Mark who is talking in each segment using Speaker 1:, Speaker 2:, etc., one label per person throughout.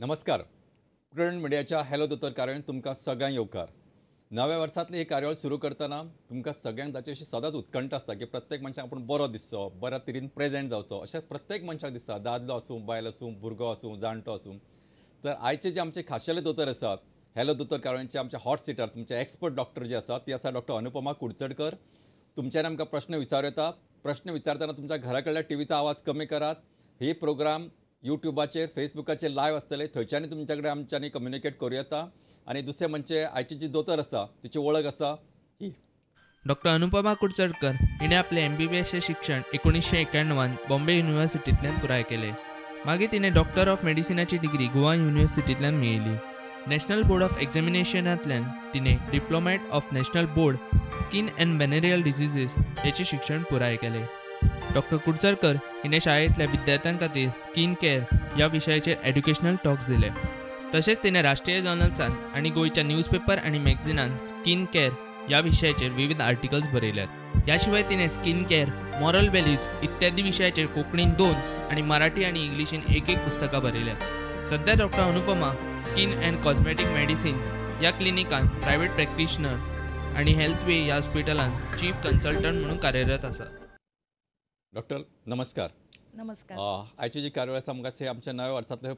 Speaker 1: नमस्कार, प्रुडंट मिडियाच्या हॅलो दोतोर कार्यावळींत तुमकां सगळ्यांक येवकार. नव्या वर्सांतली ही कार्यावळ सुरू करतना तुमकां सगळ्यांक ताचे विशीं सदांच उत्कंठ आसता की प्रत्येक मनशाक आपूण बरो दिसचो, बऱ्या तरेन प्रेजेंट जावचो अशें प्रत्येक मनशाक दिसता, दादलो आसूं, बायल आसूं, भुरगो आसूं, जाणटो आसूं. तर आयचे जे आमचे खाशेले दोतोर आसात हॅलो दोतोर कार्यावळीचे आमच्या हॉट सिटार तुमचे एक्सपर्ट डॉक्टर जे आसात ती आसा डॉक्टर अनुपमा कुडचडकर. तुमच्यान आमकां प्रश्न विचारूं येता. प्रश्न विचारतना तुमच्या घरा कडल्या टीव्हीचो आवाज कमी करात. ही प्रोग्राम यूट्यूबाचेर, फेसबुकाचेर लायव आसतले, थंयच्यान तुमच्या कडेन आमच्यांनी कम्युनिकेट करूं येता. आनी दुसरें म्हणजे आयची जी दोतोर आसा तिची वळख आसा ही
Speaker 2: डॉक्टर अनुपमा कुडचडकर. हिणें आपलें MBBS शिक्षण 1991 बॉम्बे युनिव्हर्सिटींतल्यान पुराय केलें. मागीर तिणें डॉक्टर ऑफ मेडिसिनाची डिग्री गोवा युनिव्हर्सिटींतल्यान मेळयली. नॅशनल बोर्ड ऑफ एग्जामिनेशनांतल्यान तिणें diplomate of national board skin and venereal diseases हेचें शिक्षण पुराय केलें. डॉक्टर कुडचडकर हिणें शाळेंतल्या विद्यार्थ्यां खातीर स्किन केअर ह्या विशयाचेर एड्युकेशनल टॉक्स दिले. तशेंच तिणें राष्ट्रीय जर्नल्सान आनी गोंयच्या न्यूजपेपर आनी मॅगझिनान स्किन केअर ह्या विशयाचेर विविध आर्टिकल्स बरयल्यात. ह्या शिवाय तिणें स्किन केअर, मॉरल व्हॅल्यूज इत्यादी विशयाचेर कोंकणीन 2 आनी मराठी आनी इंग्लिशीन 1-1 पुस्तकां बरयल्यात. सध्या doctor Anupama skin and cosmetic medicine ह्या क्लिनिकान प्रायव्हेट प्रॅक्टिशनर आनी हेल्थवे ह्या हॉस्पिटलान चीफ कन्सल्टंट म्हणून कार्यरत आसा.
Speaker 1: डॉक्टर नमस्कार.
Speaker 3: नमस्कार.
Speaker 1: आयची जी कार्यावळ आसा आमकां आमच्या नव्या वर्सांतलो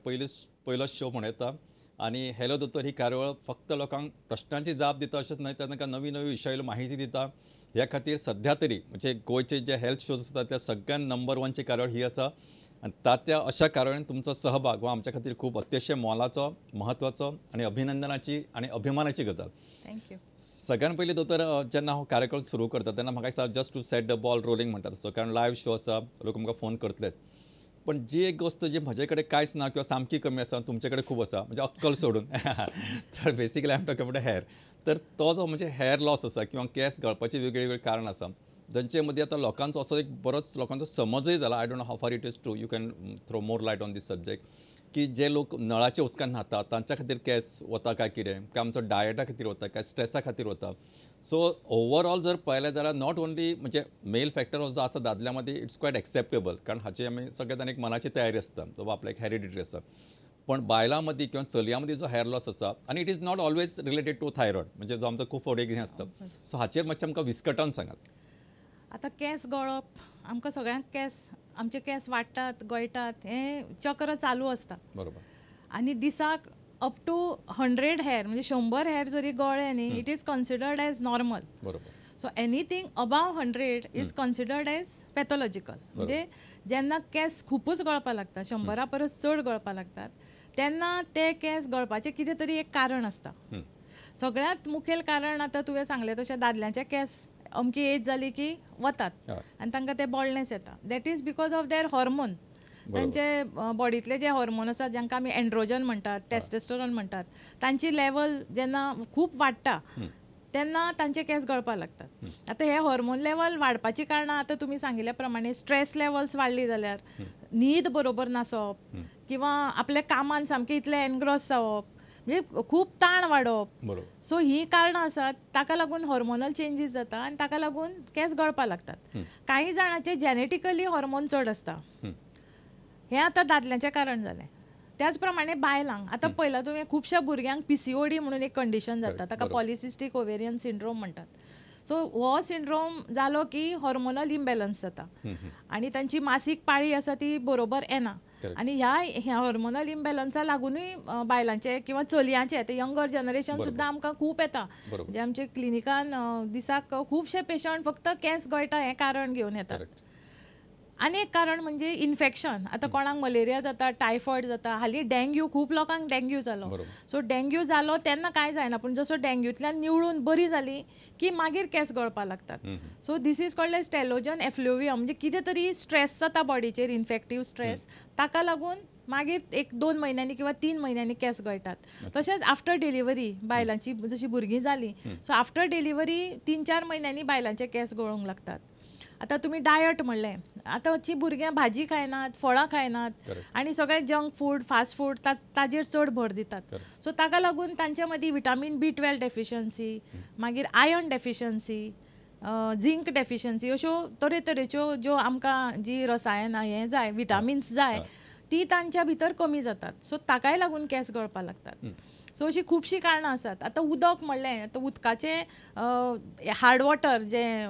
Speaker 1: पयलो शो म्हणूं येता. आनी हॅलो दोतोर ही कार्यावळ फक्त लोकांक प्रश्नांची जाप दिता अशेंच न्हय, तर तांकां नवी नवी विशयां माहिती दिता. ह्या खातीर सध्या तरी म्हणजे गोंयचे जे हेल्थ शोज आसतात त्या सगळ्यान नंबर 1ची कार्यावळ ही आसा. आनी तात्या अशा कार्यावळीन तुमचो सहभाग हो आमच्या खातीर खूब अतिशय मोलाचो, म्हत्वाचो आनी अभिनंदनाची आनी अभिमानाची गजाल.
Speaker 3: Thank you.
Speaker 1: सगळ्यान पयलीं दोतोर, जेन्ना हांव कार्यक्रम सुरू करता तेन्ना म्हाका दिसता just to set the ball rolling म्हणटा तसो, कारण लायव्ह शो आसा, लोक आमकां फोन करतलेच. पण जी एक गोश्ट जी म्हजे कडेन कांयच ना किंवा सामकी कमी आसा, तुमचे कडेन खूब आसा, म्हणजे अक्कल सोडून तर basically I am talking about hair. तर तो जो म्हणजे हेअर लॉस आसा किंवा केंस गळपाची वेगळी वेगळी कारण आसा, जांचे मदीं आतां लोकांचो असो एक बरोच लोकांचो समजय जाला. I don't know how far it is true, you can throw more light on this subject, की जे लोक नळाच्या उदकान न्हाता तांच्या खातीर केंस वता काय कितें, काय आमचो डायटा खातीर वता, काय स्ट्रेसा खातीर वता. सो ओवरऑल जर पळयलें जाल्यार not only म्हणजे मेल फॅक्टर जो आसा दादल्या मदीं it's quite acceptable, कारण हाची आमी सगळे जाण एक मनाची तयारी आसता, बाबा आपल्याक हेरिडिटरी आसा. पण बायलां मदीं किंवा चलयां मदीं जो हेअर लॉस आसा, आनी it is not always related to thyroid, म्हणजे जो आमचो खूब फावटी कितें आसता, सो हाचेर मातशें आमकां विस्कटावन सांगात.
Speaker 3: आतां केंस गळप, आमकां सगळ्यांक केंस, आमचे केंस वाडटात, गळटात, हें चक्र चालू आसता.
Speaker 1: बरोबर.
Speaker 3: आनी दिसाक अप टू 100 हेअर म्हणजे 100 हेअर जरी गळ्ळे न्ही, it is considered as normal.
Speaker 1: बरोबर.
Speaker 3: So anything above 100 is considered as pathological. म्हणजे जेन्ना केंस खुबूच गळपाक लागता, 100 परस चड गळपाक लागतात, तेन्ना ते केंस गळपाचें कितें तरी एक कारण आसता. सगळ्यांत मुखेल कारण आतां तुवें सांगलें तशें दादल्यांचे केंस अमकी एज जाली की वतात आनी तांकां ते बॉल्डनेस येता. That is because of their hormone. तांचे बॉडींतले जे हॉर्मोन आसात, जांकां आमी एन्ड्रोजन म्हणटात, टेस्टेस्टोरॉन म्हणटात, तांची लेवल जेन्ना खूब वाडटा तेन्ना तांचे केंस गळपाक लागतात. आतां हे हॉर्मोन लेवल वाडपाची कारणां आतां तुमी सांगिल्ल्या प्रमाणे स्ट्रेस लेवल्स वाडली जाल्यार, न्हीद बरोबर नासप, किंवा आपल्या कामान सामकें इतलें एनग्रॉस जावप, म्हणजे खूब ताण वाडप. सो ही कारणां आसात, ताका लागून हॉर्मोनल चेंजीस जाता आनी ताका लागून केंस गळपाक लागतात. कांय जाणांचे जेनेटिकली हॉर्मोन चड आसता, हें आतां दादल्यांचें कारण जालें. त्याच प्रमाणे बायलांक आतां पळयलां तुवें, खुबश्या भुरग्यांक PCOD म्हणून एक कंडिशन जाता, ताका पॉलिसिस्टीक ओवेरियन सिंड्रोम म्हणटात. सो हो सिंड्रोम जालो की हॉर्मोनल इम्बॅलन्स जाता आनी तांची मासीक पाळी आसा ती बरोबर येना. आनी ह्या हॉर्मोनल इम्बॅलन्सा लागुनूय बायलांचे किंवा चलयांचे, ते यंगर जनरेशन सुद्दां आमकां खूब येता. म्हणजे आमच्या क्लिनिकान दिसाक खुबशे पेशंट फक्त केंस गळटा हें कारण घेवन येतात. आनी एक कारण म्हणजे इन्फेक्शन. आतां कोणाक मलेरिया जाता, टायफॉयड जाता, हालीं डेंग्यू, खूब लोकांक डेंग्यू जालो. सो डेंग्यू जालो तेन्ना कांय जायना, पूण जसो डेंग्यूंतल्यान निवळून बरी जाली की मागीर केंस गळपाक लागतात. So this is called as telogen effluvium, म्हणजे कितें तरी स्ट्रेस जाता बॉडीचेर, इन्फेक्टीव स्ट्रेस, ताका लागून मागीर 1-2 म्हयन्यांनी किंवा 3 म्हयन्यांनी केंस गळटात. तशेंच आफ्टर डिलिव्हरी बायलांची जशी भुरगीं जालीं, सो आफ्टर डिलिव्हरी 3-4 म्हयन्यांनी बायलांचे केंस गळूंक लागतात. आतां तुमी डायट म्हणलें, आतांची भुरग्यां भाजी खायनात, फळां खायनात आनी सगळें जंक फूड, फास्ट फूड ताजेर चड भर दितात. सो ताका लागून तांचे मदीं विटामीन B12 deficiency, मागीर आयर्न डेफिशन्सी, झिंक डेफिशन्सी, अश्यो तरेतरेच्यो ज्यो आमकां जी रसायनां हें जाय, विटामिन्स जाय, ती तांच्या भितर कमी जातात, सो ताकाय लागून केंस गळपाक लागतात. सो अशीं खुबशीं कारणां आसात. आतां उदक म्हणलें, आतां उदकाचें हार्ड वॉटर जें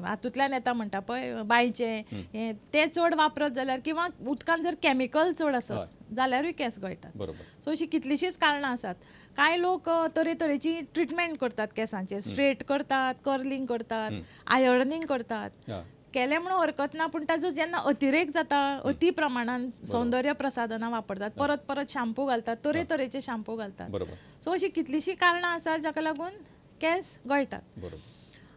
Speaker 3: हातूंतल्यान येता म्हणटा पळय बांयचें हें, तें चड वापरत जाल्यार किंवा उदकान जर कॅमिकल चड आसत जाल्यारूय केंस गळटात. सो अशीं कितलींशींच कारणां आसात. कांय लोक तरेतरेची ट्रिटमेंट करतात केंसांचेर, स्ट्रेट करतात, कर्लिंग करतात, आयर्निंग करतात. केलें म्हणून हरकत ना, पूण ताजो जेन्ना अतिरेक जाता, अति प्रमाणान सौंदर्य प्रसाधनां वापरतात, परत परत शॅम्पू घालतात, तरेतरेचे शॅम्पू घालतात. सो अशीं कितलींशीं कारणां आसात जाका लागून केंस गळटात.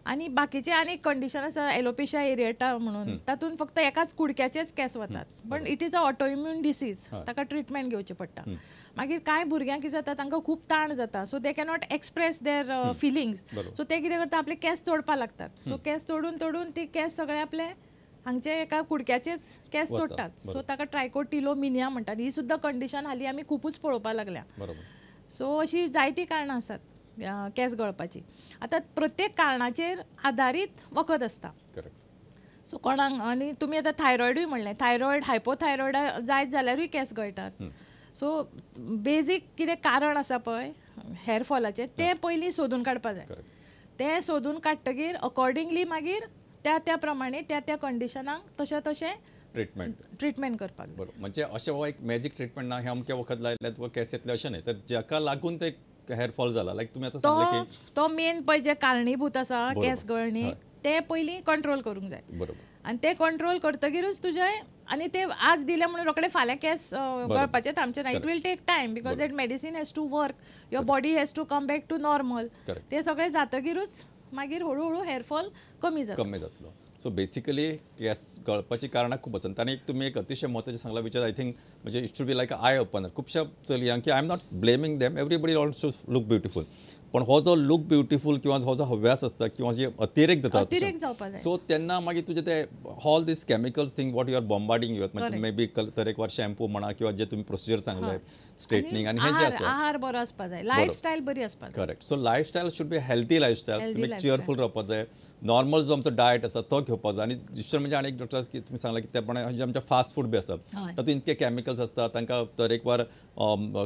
Speaker 3: आनी बाकीचे आनी कंडिशन आसा एलोपेशिया एरिएटा म्हणून, तातूंत फक्त एकाच कुडक्याचेच केंस वतात, पण it is a autoimmune disease, ताका ट्रिटमेंट घेवची पडटा. मागीर कांय भुरग्यांक कितें जाता, तांकां खूब ताण जाता, so they cannot express their feelings, so ते कितें करता, आपले केंस तोडपाक लागतात. सो केंस तोडून तोडून ती केंस सगळे आपले हांगचे एका कुडक्याचेच केंस तोडटात, सो ताका ट्रायकोटिलोमिनिया म्हणटात. ही सुद्दां कंडिशन हालीं आमी खुबूच पळोवपाक लागल्या. सो अशी जायतीं कारणां आसात केंस गळपाची. आतां प्रत्येक कारणाचेर आदारीत वखद आसता. सो कोणाक, आनी तुमी आतां थायरॉयडूय म्हणलें, थायरॉयड हायपोथायरॉयड जायत जाल्यारूय केंस गळटात. सो बेजीक कितें कारण आसा पळय हेअर फॉलाचें, तें पयलीं सोदून काडपा जाय. तें सोदून काडटकीर अकॉर्डिंगली मागीर त्या त्या प्रमाणे त्या त्या कंडिशनाक तशें तशें ट्रिटमेंट करपाक जाय.
Speaker 1: म्हणजे अशें बाबा एक मॅजीक ट्रिटमेंट ना, हें अमकें वखद लायल्यार तुका केंस येतले अशें न्हय, तर जाका लागून ते हेअर फॉल जाला, लायक तुमी आतां सांगलें की
Speaker 3: तो मेन पळय जे कारणीभूत आसा केंस गळणी, ते पयलीं कंट्रोल करूंक जाय.
Speaker 1: बरोबर.
Speaker 3: आनी ते कंट्रोल करतकीरूच तुजें, आनी ते आज दिले म्हणून रोखडे फाल्यां केंस गळपाचें थांबचें ना. It will take time because that medicine has to work, your body has to come back to normal. ते सगळें जातकीरूच मागीर हळू हळू हेअर फॉल कमी जाता,
Speaker 1: कमी जातलो. सो बेसिकली केंस गळपाची कारणां खूब आसा. आनी एक तुमी एक अतिशय म्हत्वाचें सांगलां, which I think म्हणजे it should be like eye opener. खुबश्या चलयांक की I am not blaming them, everybody wants to look beautiful, पण हो जो लूक ब्युटिफूल किंवा हो जो हव्यास आसता किंवा जे अतिरेक जाता, सो तेन्ना मागीर तुजें ते all these chemicals thing what you are bombarding your, म्हणजे मे बी तरेकवार शॅम्पू म्हणा किंवा जे तुमी प्रोसिजर सांगले स्ट्रेटनिंग आनी हें जें आसा,
Speaker 3: आहार बरो आसपा जाय, लायफस्टायल बरी आसपा जाय.
Speaker 1: Correct. So lifestyle should be healthy lifestyle, तुमी चियरफूल रावपाक जाय, नॉर्मल जो आमचो डायट आसा तो घेवपाक जाय. आनी दुसरें म्हणजे आनी एक डॉक्टर की तुमी सांगलां की ते प्रमाणे जे आमचे फास्ट फूड बी आसा तातूंत इतके कॅमिकल्स आसता, तांकां तरेकवार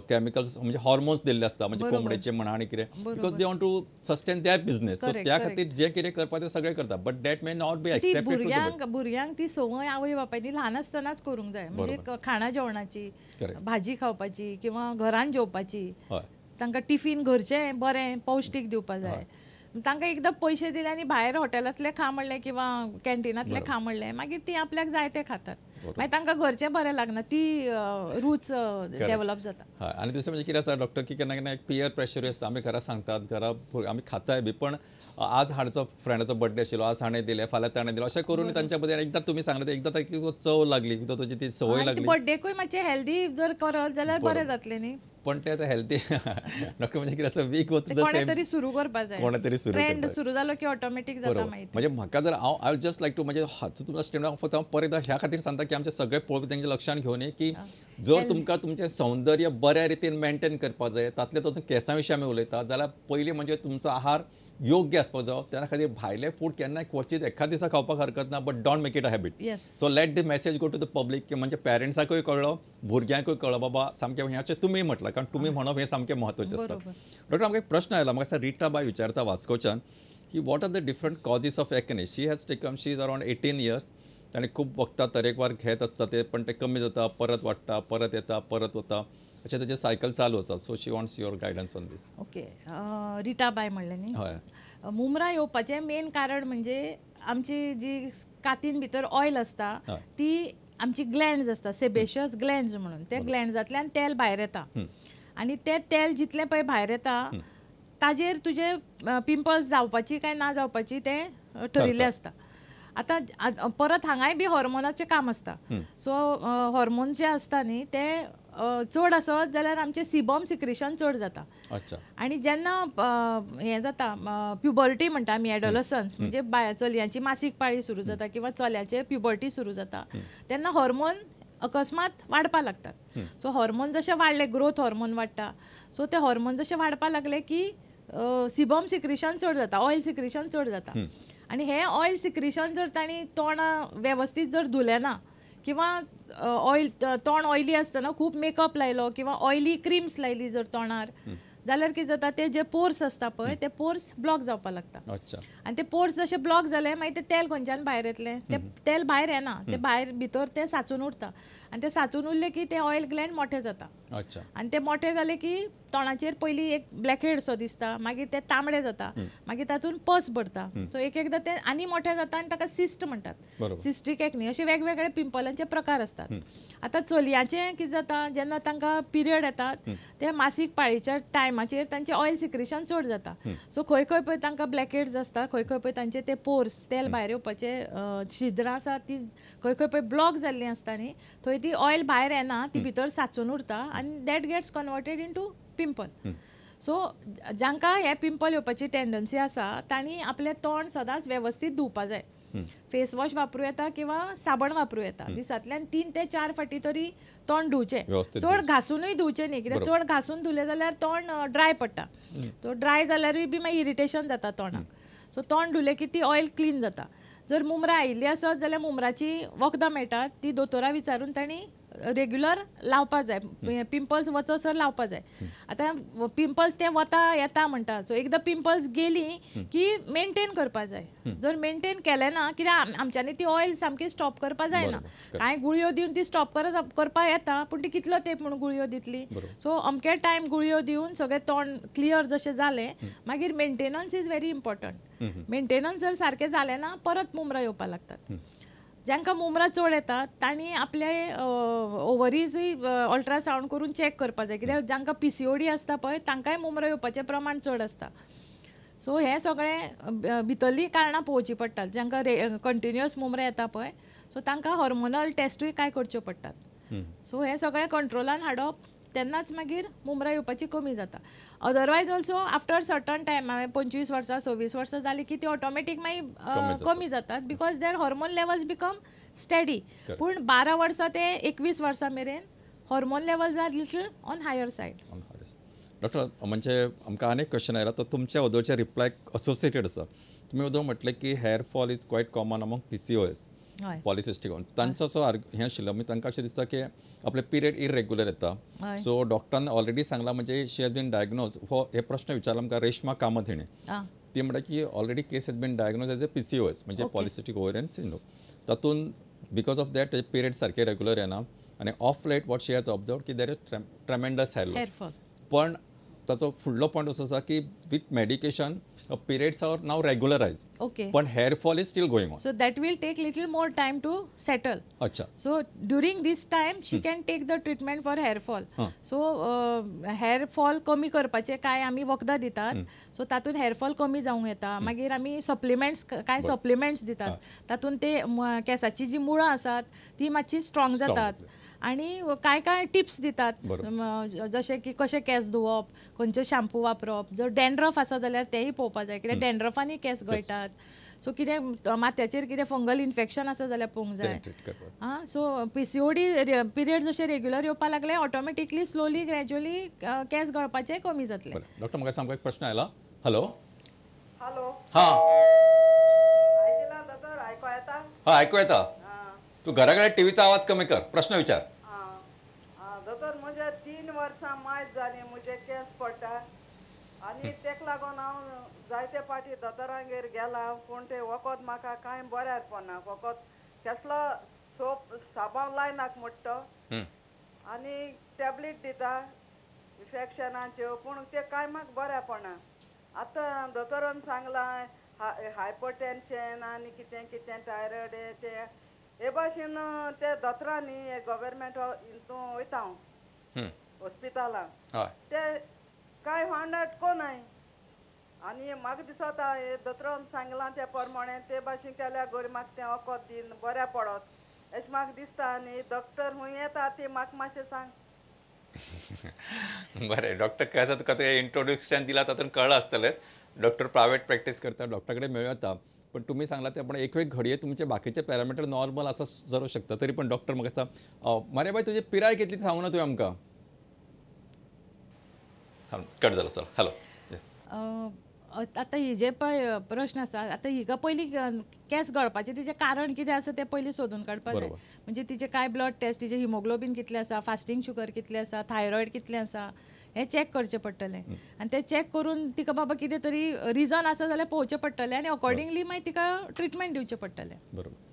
Speaker 1: कॅमिकल्स म्हणजे हॉर्मोन्स दिल्ले आसता, म्हणजे कोंबडेचे म्हणा आनी कितें, because they want to sustain their business. So त्या खातीर जें कितें करपाक तें सगळें करता, but that may not be accepted.
Speaker 3: भुरग्यांक ती संवय आवय बापायनी ल्हान आसतनाच करूंक जाय, म्हणजे खाणा जेवणाची, भाजी खावपाची किंवा घरान जेवपाची, तांकां टिफीन घरचें बरें पौश्टीक दिवपाक जाय. तांकां एकदां पयशे दिले आनी भायर हॉटेलांतलें खा म्हणलें किंवा कॅन्टिनांतलें खा म्हणलें, मागीर ती आपल्याक जाय तें खातात, मागीर तांकां घरचें बरें लागना, ती रूच डेवलप जाता.
Speaker 1: हय. आनी दुसरें म्हणजे कितें आसा डॉक्टर की केन्ना केन्ना एक पियर प्रेशरूय आसता, आमी घरा सांगतात, घरा आमी खाताय बी, पण आज हाडचो फ्रेंडाचो बर्थडे आशिल्लो, आज हाणें दिलें, फाल्यां ताणें दिलें, अशें करून तांच्या मदीं एकदां तुमी सांगलें एकदां ताची चव लागली किंवा तुजी ती संवय लागली,
Speaker 3: बर्थडेकूय मातशें हेल्दी जर करत जाल्यार बरें जातलें न्ही.
Speaker 1: पण ते आतां हेल्दी डॉक्टर म्हणजे कितें आसा वीक वता,
Speaker 3: कोणें तरी सुरू करपाक जाय,
Speaker 1: कोणें तरी सुरू
Speaker 3: ट्रेंड सुरू जालो की ऑटोमॅटीक जाता मागीर.
Speaker 1: म्हणजे म्हाका जर हांव I just like to म्हणजे हाचो तुमचो स्टेटमेंट फक्त हांव परत ह्या खातीर सांगता की आमचे सगळे पळोवपी तांच्या लक्षांत घेवन की जर तुमकां तुमचें सौंदर्य बऱ्या रितीन मेंटेन करपाक जाय, तातलें तातूंत केंसां विशीं आमी उलयता जाल्यार पयलीं म्हणजे तुमचो आहार योग्य आसपाक जाय. त्या खातीर भायलें फूड केन्नाय क्वचीत एखाद दिसा खावपाक हरकत ना, but don't make it a habit. So let the message go to the public की म्हणजे पॅरंट्साकूय कळ्ळो, भुरग्यांकूय कळ्ळो बाबा सामकें हें तुमी म्हटलां, कारण तुमी म्हणप हें सामकें म्हत्वाचें आसता. डॉक्टर आमकां एक प्रश्न आयला, म्हाका दिसता रिटा बाय विचारता वास्कोच्यान की what are the different causes of acne. She has taken, she is around 18 years, ताणें खूब वखदां तरेकवार घेत आसता ते, पण ते कमी जाता, परत वाडटा, परत येता, परत वता, अशें ताचें सायकल चालू आसा. So she wants your guidance on this.
Speaker 3: Okay, Rita बाय म्हणलें न्ही.
Speaker 1: हय.
Speaker 3: मुमरां येवपाचें मेन कारण म्हणजे आमची जी कातीन भितर ऑयल आसता ती आमची ग्लँड्स आसता, सेबेशियस ग्लँड्स म्हणून, त्या ग्लँड्सांतल्यान तेल भायर येता आनी तें तेल जितलें पळय भायर येता ताजेर तुजे पिंपल्स जावपाची काय ना जावपाची तें ठरिल्लें आसता. आतां परत हांगाय बी हॉर्मोनाचें काम आसता. सो हॉर्मोन जे आसता न्ही ते चड आसत जाल्यार आमचें सिबम सिक्रिशन चड जाता. आनी जेन्ना हें जाता प्युबर्टी म्हणटा आमी, एडोलसन्स म्हणजे चलयांची मासीक पाळी सुरू जाता किंवा चल्याचे प्युबर्टी सुरू जाता तेन्ना हॉर्मोन अकस्मात वाडपाक लागतात. सो हॉर्मोन जशे वाडले, ग्रोथ हॉर्मोन वाडटा, सो ते हॉर्मोन जशे वाडपाक लागले की सिबम सिक्रिशन चड जाता, ऑयल सिक्रिशन चड जाता. आनी हें ऑयल सिक्रिशन जर तांणी तोंडां वेवस्थीत जर धुलें ना किंवा ऑयल तोंड ऑयली आसतना खूब मेकअप लायलो किंवा ऑयली क्रीम्स लायली जर तोंडार जाल्यार कितें जाता, ते जे पोर्स आसता पळय ते पोर्स ब्लॉक जावपाक लागता.
Speaker 1: अच्छा.
Speaker 3: आनी ते पोर्स जशे ब्लॉक जाले मागीर ते तेल खंयच्यान भायर येतलें, ते तेल भायर येना, ते भायर भितर ते साचून उरता आनी ते साचून उरले की ते ऑयल ग्लँड मोठे जाता.
Speaker 1: अच्छा.
Speaker 3: आनी ते मोठे जाले की तोंडाचेर पयलीं एक ब्लॅकहेडसो दिसता, मागीर ते तांबडे जाता, मागीर तातूंत पस भरता. सो एक एकदां ते आनी मोठे जाता आनी ताका सिस्ट म्हणटात, सिस्टीक एक्नी. अशे वेगवेगळे पिंपलांचे प्रकार आसतात. आतां चलयांचें कितें जाता, जेन्ना तांकां पिरियड येतात ते मासीक पाळीच्या टायमाचेर तांचें ऑयल सिक्रेशन चड जाता. सो खंय खंय पळय तांकां ब्लॅकहेड्स आसता, खंय खंय पळय तांचे ते पोर्स तेल भायर येवपाचे छिद्रां आसा ती खंय खंय पळय ब्लॉक जाल्लीं आसता न्ही, थंय ती ऑयल भायर येना, ती भितर साचून उरता आनी that gets converted into pimple. So जांकां हे पिंपल येवपाची टेंडन्सी आसा तांणी आपलें तोंड सदांच वेवस्थीत धुवपा जाय. फेस वॉश वापरूं येता किंवा साबण वापरूं येता. दिसांतल्यान 3 ते 4 फावटी तरी तोंड धुवचें, चड घासूनय धुवचें न्ही, कित्याक चड घासून धुलें जाल्यार तोंड ड्राय पडटा. सो ड्राय जाल्यारूय बी मागीर इरिटेशन जाता तोंडाक. सो तोंड धुलें की ती ऑयल क्लीन जाता. जर मुमरां आयिल्लीं आसत जाल्यार मुमराचीं वखदां मेळटात, ती दोतोरा विचारून तांणी रेग्युलर लावपा जाय, पिंपल्स वचसर लावपा जाय. आतां पिंपल्स ते वता येता म्हणटा, सो एकदां पिंपल्स गेली की मेनटेन करपा जाय. जर मेनटेन केलें ना, कित्याक आमच्यांनी ती ऑयल सामकी स्टॉप करपा जायना, कांय गुळयो दिवन ती स्टॉप करपा येता, पूण ती कितलो तेंप म्हूण गुळयो दितली. सो अमके टायम गुळयो दिवन सगळें तोंड क्लियर जशें जालें मागीर maintenance is very important. Maintenance जर सारकें जालें ना परत मुमरां येवपाक लागतात. जांकां मुमरां चड येतात तांणी आपले ओवरीजूय अल्ट्रासावंड करून चॅक करपाक जाय, कित्याक जांकां PCOD आसता पळय तांकांय मुमरां येवपाचें प्रमाण चड आसता. सो हें सगळें भितरलीं कारणां पळोवचीं पडटात. जांकां कंटिन्युअस मुमरां येता पळय सो तांकां हॉर्मोनल टेस्टूय कांय करच्यो पडटात. सो हें सगळें कंट्रोलान हाडप तेन्नाच मागीर मुमरां येवपाची कमी जाता. Otherwise also after certain time, हांवें 25 वर्सां 26 वर्सां जालीं की ती ऑटोमॅटीक मागीर कमी जातात, because their hormone levels become steady. पूण 12 वर्सां ते 21 वर्सां मेरेन hormone levels are little on higher side.
Speaker 1: Doctor, म्हणजे आमकां आनीक क्वेश्चन आयला तो तुमच्या ओदोच्या रिप्लाय असोसिएटेड आसा. तुमी ओदो म्हटलें की hair fall is quite common among PCOS, polycystic. तांचो असो हें आशिल्लो, मागीर तांकां अशें दिसता की आपले पिरियड इरेग्युलर येता. सो डॉक्टरान ऑलरेडी सांगलां, म्हणजे शी हॅज बीन डायग्नोज. हो हे प्रश्न विचारला आमकां रेश्मा कामत हिणें, ती म्हणटा की already case has been diagnose as a PCOS, म्हणजे पॉलिसिस्टीक ओवेरियन सिंड्रोम. तातूंत because of that period सारके रेग्युलर येना आनी of late what she has observe की there is tremendous hair loss. पण ताचो फुडलो पॉयंट असो आसा की with medication periods are now regularized.
Speaker 3: Okay.
Speaker 1: But hair fall is still going on.
Speaker 3: So that will take little more time to settle.
Speaker 1: Acha.
Speaker 3: So during this time she can take the treatment for hair fall. So hair fall कमी करपाचे काय आमी वखदां दितात. So तातूंत hair fall कमी जावंक येता. मागीर आमी सप्लिमेंट्स काय सप्लिमेंट्स दितात, तातूंत ते केसाची जी मुळां आसात ती मातशी स्ट्रॉंग जातात. आनी कांय कांय टिप्स दितात, जशें की कशें केंस धुवप, खंयचे शॅम्पू वापरप. जर डॅन्ड्रफ आसा जाल्यार तेंय पळोवपाक जाय, कित्याक डॅन्ड्रफांनी केंस गळटात. सो कितें माथ्याचेर कितें फंगल इन्फेक्शन आसा जाल्यार पळोवंक जाय. आं, सो PCOD period जशें रेग्युलर येवपाक लागले ऑटोमॅटिकली स्लोली ग्रॅज्युअली केंस गळपाचें कमी जातलें.
Speaker 1: डॉक्टर, म्हाका सामको एक प्रश्न आयला. हॅलो.
Speaker 4: हॅलो.
Speaker 1: हां,
Speaker 4: आयको येता?
Speaker 1: हां, आयको येता. तूं घरा कडेन टीव्हीचा आवाज कमी कर, प्रश्न विचार.
Speaker 4: दोतोर, म्हजे 3 वर्सां मायज जाली, म्हजे केंस पडटा आनी तेका लागून हांव जायते पाटी दोतोरांगेर गेला, पूण ते वखद म्हाका कांय बऱ्याक पडना. वखद केसलो सोप साबाव लायनाक म्हणटा आनी टॅबलेट दिता इन्फेक्शनाच्यो, पूण ते कांय म्हाका बऱ्याक पडना. आतां दोतोरान सांगलां हायपरटेन्शन आनी कितें कितें थायरॉयड ते हे भाशेन ते दोतोरांनी गव्हर्मेंट हितून वयता हांव हॉस्पिटलान, ते कांय फावंड आवट कोनाय. आनी म्हाका दिसता हे दोतोरान सांगलां ते प्रमाणे ते भाशेन केल्यार गरी म्हाका तें वखद दीन बऱ्या पडत अशें म्हाका दिसता. आनी डॉक्टर खूंय येता ते म्हाका मातशें सांग.
Speaker 1: बरें डॉक्टर, काय आसा तुका तें इंट्रोडक्शन दिलां तातूंत कळ्ळां आसतलें. डॉक्टर प्रायवेट प्रॅक्टीस करता, डॉक्टरा कडेन मेळूं येता. पण तुम्ही सांगला ते आपण एक वेळ घडये तुमचे बाकीचे पॅरामिटर नॉर्मल आसा जावं शकता, तरी पण डॉक्टर म्हाका दिसता. मारे बाय, तुजी पिराय कितली ती सांगू ना तुवें आमकां. कट जालो सर. हॅलो.
Speaker 3: आतां ही जे पळय प्रश्न आसा, आतां हिका पयलीं केंस गळपाचें तिचें कारण कितें आसा तें पयलीं सोदून काडपाक जाय. म्हणजे तिचे कांय ब्लड टेस्ट, तिचें हिमोग्लोबीन कितलें आसा, फास्टींग शुगर कितलें आसा, थायरॉयड कितलें आसा, हें चॅक करचें पडटलें. आनी तें चॅक करून तिका बाबा कितें तरी रिजन आसा जाल्यार पळोवचें पडटलें आनी अकॉर्डिंगली मागीर तिका ट्रिटमेंट दिवचें पडटलें.
Speaker 1: बरोबर.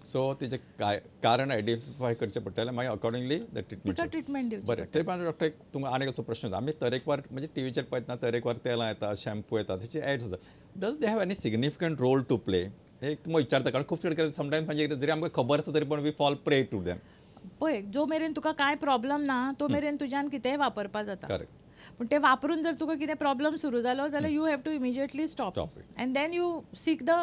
Speaker 1: सो तिचें कारण आयडेंटिफाय करचें पडटलें, मागीर अकॉर्डिंगली the treatment
Speaker 3: तिका ट्रिटमेंट दिवचें.
Speaker 1: बरें, ते प्रमाणे डॉक्टर एक तुमकां आनीक असो प्रश्न, आमी तरेकवार म्हणजे टिवीचेर पळयतना तरेकवार तेलां येता, शॅम्पू येता, तेची एड्स जाता. Does they have any significant role to play? हे तुमकां विचारता कारण खूब चड समटायम्स म्हणजे जरी आमकां खबर आसा तरी पण we fall prey to them.
Speaker 3: पळय, जो मेरेन तुका कांय प्रॉब्लम ना तो मेरेन तुज्यान कितेंय वापरपाक जाता.
Speaker 1: करेक्ट.
Speaker 3: पूण ते वापरून जर तुका कितें प्रॉब्लम सुरू जालो जाल्यार you have to immediately stop and then you seek the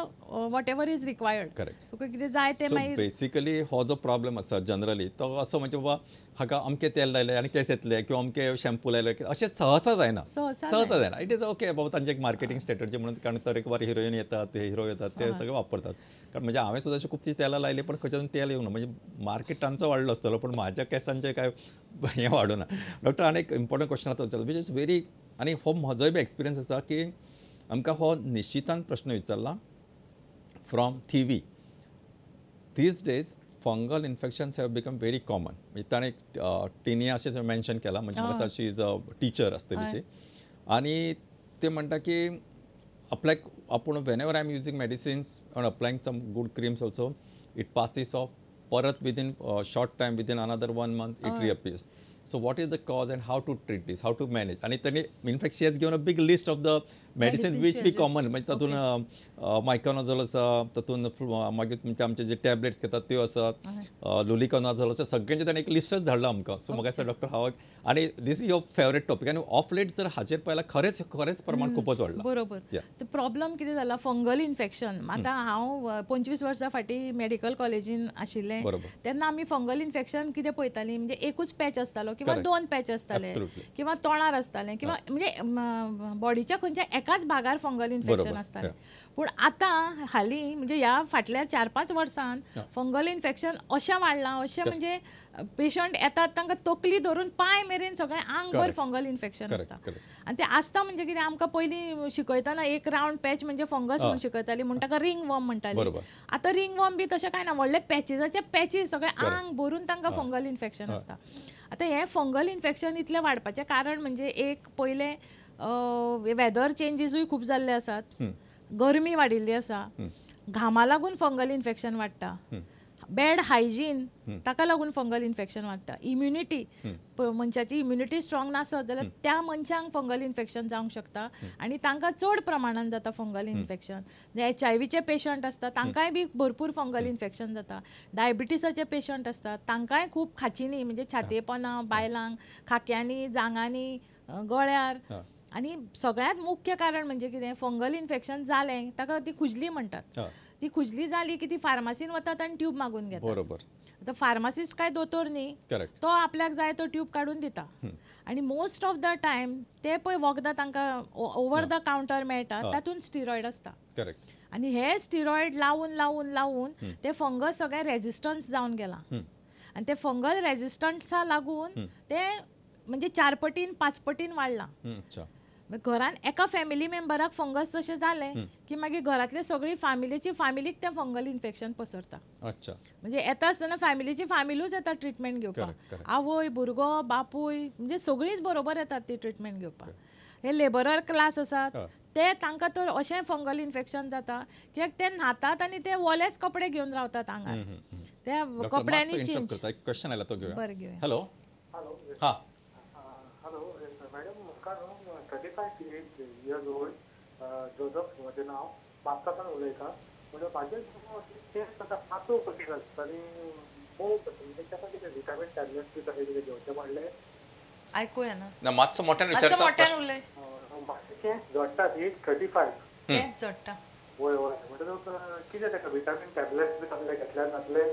Speaker 3: whatever is required.
Speaker 1: Correct.
Speaker 3: तुका कितें जाय तें मागीर.
Speaker 1: बेसिकली हो जो प्रॉब्लम आसा जनरली तो असो म्हणजे बाबा हाका अमकें तेल लायलें आनी केंस येतले किंवा अमकें शॅम्पू लायले अशें सहसा जायना. सहसा जायना. It is okay बाबा तांचे एक मार्केटिंग स्ट्रेटजी म्हणून, कारण तरेकवार हिरोईन येतात, ते हिरो येतात, ते सगळे वापरतात. कारण म्हणजे हांवें सुद्दां अशें खूब तेलां लायलीं पण खंयच्यान तेल येवना, म्हणजे मार्केट तांचो वाडलो आसतलो पण म्हाज्या केंसांचें काय हें वाडूना. डॉक्टर आनी एक इम्पॉर्टंट क्वेश्चन आतां विचारता, which is very, आनी हो म्हजोय बी एक्सपिरियन्स आसा की आमकां हो निश्चितान प्रश्न विचारला from Thivim. These days fungal infections have become very common. म्हणजे ताणें टिनिया अशें मेन्शन केलां, म्हणजे म्हाका शी is a teacher आसतली तशी, आनी ते म्हणटा की आपल्याक आपूण whenever I am using medicines and applying some good creams also it passes off, परत within short time, within another 1 month it reappears. So what is the cause and how to treat this, how to manage? आनी तांणी in fact she has given a big list of the medicine which we common, म्हणजे तातूंत मायकोनाझोल आसा, तातूंत मागीर तुमचे आमचे जे tablets घेतात त्यो आसा, लुलिकोनाझोल आसा, सगळ्यांचे ताणें एक लिस्टच धाडलां आमकां. सो म्हाका दिसता डॉक्टर हांव आनी this is your favourite topic आनी ऑफ लेट जर हाचेर पळयल्यार खरेंच खरेंच प्रमाण खूबच वाडलां.
Speaker 3: बरोबर. प्रॉब्लम कितें जाला, फंगल इन्फेक्शन. आतां हांव 25 वर्सां फाटीं मेडिकल कॉलेजीन आशिल्लें तेन्ना आमी फंगल इन्फेक्शन कितें पळयतालीं, म्हणजे एकूच पॅच आसतालो किंवा 2 पॅच आसताले किंवा तोंडार आसताले किंवा म्हणजे बॉडीच्या खंयच्या एकाच भागार फंगल इन्फेक्शन आसतालें. पूण आतां हालीं म्हणजे ह्या फाटल्या 4-5 वर्सान फंगल इन्फेक्शन अशें वाडलां, अशें म्हणजे पेशंट येतात तांकां तकली धरून पांय मेरेन सगळें आंगभर फंगल इन्फेक्शन आसता. आनी तें आसता म्हणजे कितें, आमकां पयलीं शिकयतना एक रावंड पॅच म्हणजे फंगस म्हूण शिकयताली, म्हूण ताका रिंग वर्म म्हणटाली. आतां रिंग वर्म बी तशें कांय ना, व्हडले पॅचीजाचे पॅचीस सगळें आंग भरून तांकां फंगल इन्फेक्शन आसता. आतां हें फंगल इन्फेक्शन इतलें वाडपाचें कारण म्हणजे एक पयलें वेदर चेंजीसूय खूब जाल्ले आसात, गरमी वाडिल्ली आसा, घामा लागून फंगल इन्फेक्शन वाडटा, बॅड हायजीन ताका लागून फंगल इन्फेक्शन वाडटा, इम्युनिटी मनशाची इम्युनिटी स्ट्रॉंग नासत जाल्यार त्या मनशांक फंगल इन्फेक्शन जावंक शकता आनी तांकां चड प्रमाणान जाता फंगल इन्फेक्शन. HIV patient आसता तांकांय बी भरपूर फंगल इन्फेक्शन जाता, डायबिटीसाचे पेशंट आसतात तांकांय खूब खाचींनी म्हणजे छातयेपणां, बायलांक खाक्यांनी, जांगांनी, गळ्यार. आनी सगळ्यांत मुख्य कारण म्हणजे कितें, फंगल इन्फेक्शन जालें ताका ती खुजली म्हणटात, ती खुजली जाली की ती फार्मासीन वतात आनी ट्यूब मागून घेतात.
Speaker 1: बरोबर.
Speaker 3: आतां फार्मासिस्ट काय दोतोर न्ही, तो आपल्याक जाय तो ट्यूब काडून दिता आनी मोस्ट ऑफ the time ते पळय वखदां तांकां ओवर the counter मेळटा तातूंत स्टिरॉयड आसता.
Speaker 1: करेक्ट.
Speaker 3: आनी हे स्टिरॉयड लावून लावून लावून ते फंगस सगळे रेजिस्टन्स जावन गेला आनी ते फंगल रेजिस्टन्सा लागून ते म्हणजे 4 पटीन 5 पटीन वाडलां. घरान एका फॅमिली मेंबराक फंगस तशें जालें की मागीर घरांतले सगळी फॅमिलीची फॅमिलीक तें फंगल इन्फेक्शन पसरता.
Speaker 1: अच्छा.
Speaker 3: म्हणजे येता आसतना फॅमिलीची फॅमिलूच येता ट्रिटमेंट घेवपाक, आवय, भुरगो, बापूय, म्हणजे सगळींच बरोबर येतात ती ट्रिटमेंट घेवपाक. हे लेबरर क्लास आसात ते तांकां तर अशें फंगल इन्फेक्शन जाता कित्याक ते न्हातात आनी ते ओलेच कपडे घेवन रावतात आंगार, त्या कपड्यांनी चेंज.
Speaker 1: क्वेश्चन आयला तो घेवया.
Speaker 3: बरें घेवया.
Speaker 1: हॅलो. हां
Speaker 5: हॅलो मॅडम, म्हाका न्हू 35 years old, Joseph म्हजें नांव, म्हापसाच्यान उलयता. म्हणजे म्हाजें केंस आतां पातळ कशें आसता आनी मोव कशें, म्हणजे ताका कितें विटामीन टॅबलेट्स बी तशें कितें घेवचें पडलें?
Speaker 3: आयकूया ना,
Speaker 1: मातसो मोठ्यान विचारता.
Speaker 3: मोठ्यान उलय.
Speaker 5: म्हाजें केंस झडटा, एज 35
Speaker 3: केंस झडटा.
Speaker 5: वय वय, म्हणटकच कितें ताका विटामीन टॅबलेट्स बी तसले घेतल्यार जातले?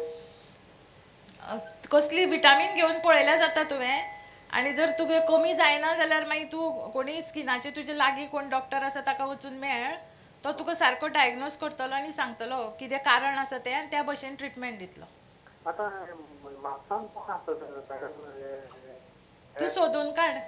Speaker 3: कसली विटामीन घेवन पळयल्यार जाता तुवें, आनी जर तुगे कमी जायना जाल्यार मागीर तूं कोणी स्किनाचे तुजे लागीं कोण डॉक्टर आसा ताका वचून मेळ, तो तुका सारको डायग्नोज करतलो आनी सांगतलो कितें कारण आसा तें आनी त्या भशेन ट्रिटमेंट दितलो.
Speaker 5: आतां म्हापसान कोण आसा मॅडम?
Speaker 3: तूं सोदून काड.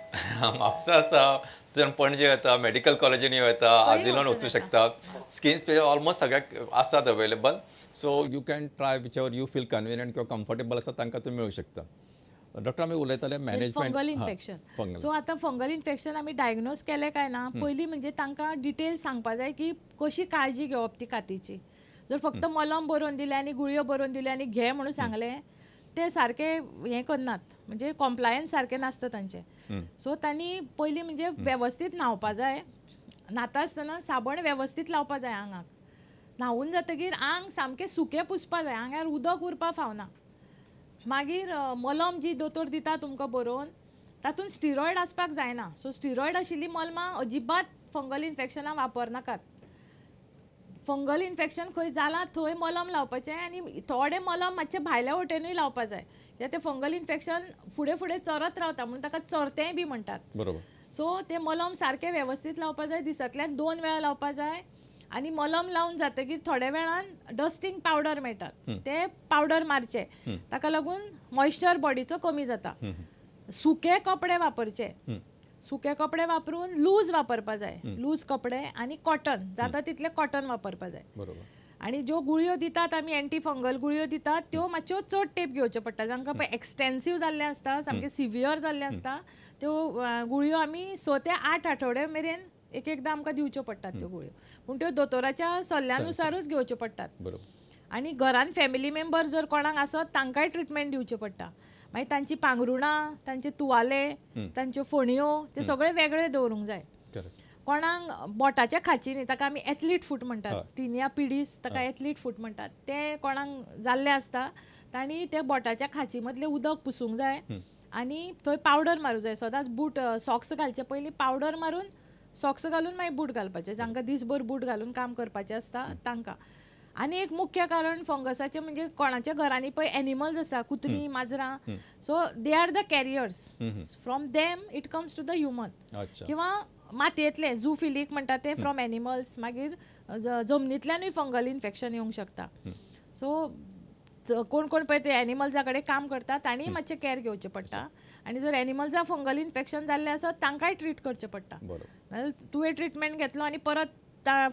Speaker 1: म्हापसा आसा, तुज्यान पणजे वता, मेडिकल कॉलेजींनी वता, आजिलोन वचूं शकता. स्किन स्पेशल ऑलमोस्ट सगळ्याक आसात available. So you can try whichever you feel convenient किंवा कम्फर्टेबल आसा तांकां तूं मेळूं शकता. डॉक्टर आमी उलयताले मॅनेजमेंट
Speaker 3: फंगल इन्फेक्शन. सो आतां फंगल इन्फेक्शन आमी डायग्नोज केलें काय ना, पयलीं म्हणजे तांकां डिटेल सांगपा जाय की कशी काळजी घेवप ती कातीची. जर फक्त मलम बरोवन दिलें आनी गुळयो बरोवन दिल्यो आनी घे म्हणून सांगलें, ते सारकें हें करनात, म्हणजे कॉम्प्लायन्स सारकें नासता तांचें. सो तांणी पयलीं म्हणजे वेवस्थीत न्हांवपा जाय, न्हाता आसतना साबण वेवस्थीत लावपा जाय आंगाक. न्हांवून जातकीर आंग सामकें सुकें पुसपा जाय, आंगार उदक उरपा फावना. मागीर मलम जी दोतोर दिता तुमकां बरोवन तातूंत स्टिरॉयड आसपाक जायना. सो स्टिरॉयड आशिल्लीं मलमां अजिबात फंगल इन्फेक्शनाक वापरनाकात. फंगल इन्फेक्शन खंय जालां थंय मलम लावपाचें आनी थोडें मलम मातशें भायल्या वटेनूय लावपा जाय, कित्याक तें फंगल इन्फेक्शन फुडें फुडें चरत रावता म्हणून ताका चरतेंय बी म्हणटात.
Speaker 1: बरोबर.
Speaker 3: सो तें मलम सारकें वेवस्थीत लावपा जाय, दिसांतल्यान 2 वेळा लावपा जाय. आनी मलम लावन जातकीर थोड्या वेळान डस्टींग पावडर मेळटात, ते पावडर मारचे, ताका लागून मॉइश्चर बॉडीचो कमी जाता. सुके कपडे वापरचे, सुके कपडे वापरून लूज वापरपा जाय, लूज कपडे आनी कॉटन, जाता तितले कॉटन वापरपा जाय.
Speaker 1: बरोबर.
Speaker 3: आनी ज्यो गुळयो दितात आमी, एंटी फंगल गुळयो दितात, त्यो मातश्यो चड तेंप घेवच्यो पडटा. जांकां पळय एक्सटेन्सीव जाल्लें आसता, सामकें सिवियर जाल्लें आसता, त्यो गुळयो आमी 6 ते 8 आठवडे मेरेन एक एकदां आमकां दिवच्यो पडटात त्यो गुळयो, पूण त्यो दोतोराच्या सल्ल्यानुसारूच घेवच्यो पडटात.
Speaker 1: बरोबर.
Speaker 3: आनी घरान फॅमिली मेंबर जर कोणाक आसत तांकांय ट्रिटमेंट दिवचें पडटा. मागीर तांची पांगरुणां, तांचे तुवाले, तांच्यो फणयो, ते सगळे वेगळे दवरूंक जाय. कोणाक बोटाच्या खाचींनी, ताका आमी एथलीट फूट म्हणटात, टिनिया पिडीस ताका एथलीट फूट म्हणटात, ते कोणाक जाल्ले आसता तांणी ते बोटाच्या खाची मदलें उदक पुसूंक जाय आनी थंय पावडर मारूंक जाय. सदांच बूट सॉक्स घालचे पयलीं पावडर मारून सॉक्स घालून मागीर बूट घालपाचे, जांकां दीसभर बूट घालून काम करपाचें आसता तांकां. आनी एक मुख्य कारण फंगसाचें म्हणजे कोणाच्या घरांनी पळय एनिमल्स आसा, कुत्री, माजरां, so they are the carriers, from them it comes to the human. किंवा मातयेंतलें झुफिलीक म्हणटा तें फ्रॉम एनिमल्स, मागीर जमनींतल्यानूय फंगल इन्फेक्शन येवंक शकता. सो कोण कोण पळय ते एनिमल्सा कडेन काम करता तांणी मातशें कॅर घेवचें पडटा. आनी जर एनिमल्सा फंगल इन्फेक्शन जाल्लें आसत तांकांय ट्रीट करचें पडटा. नाजाल्यार तुवें ट्रिटमेंट घेतलो आनी परत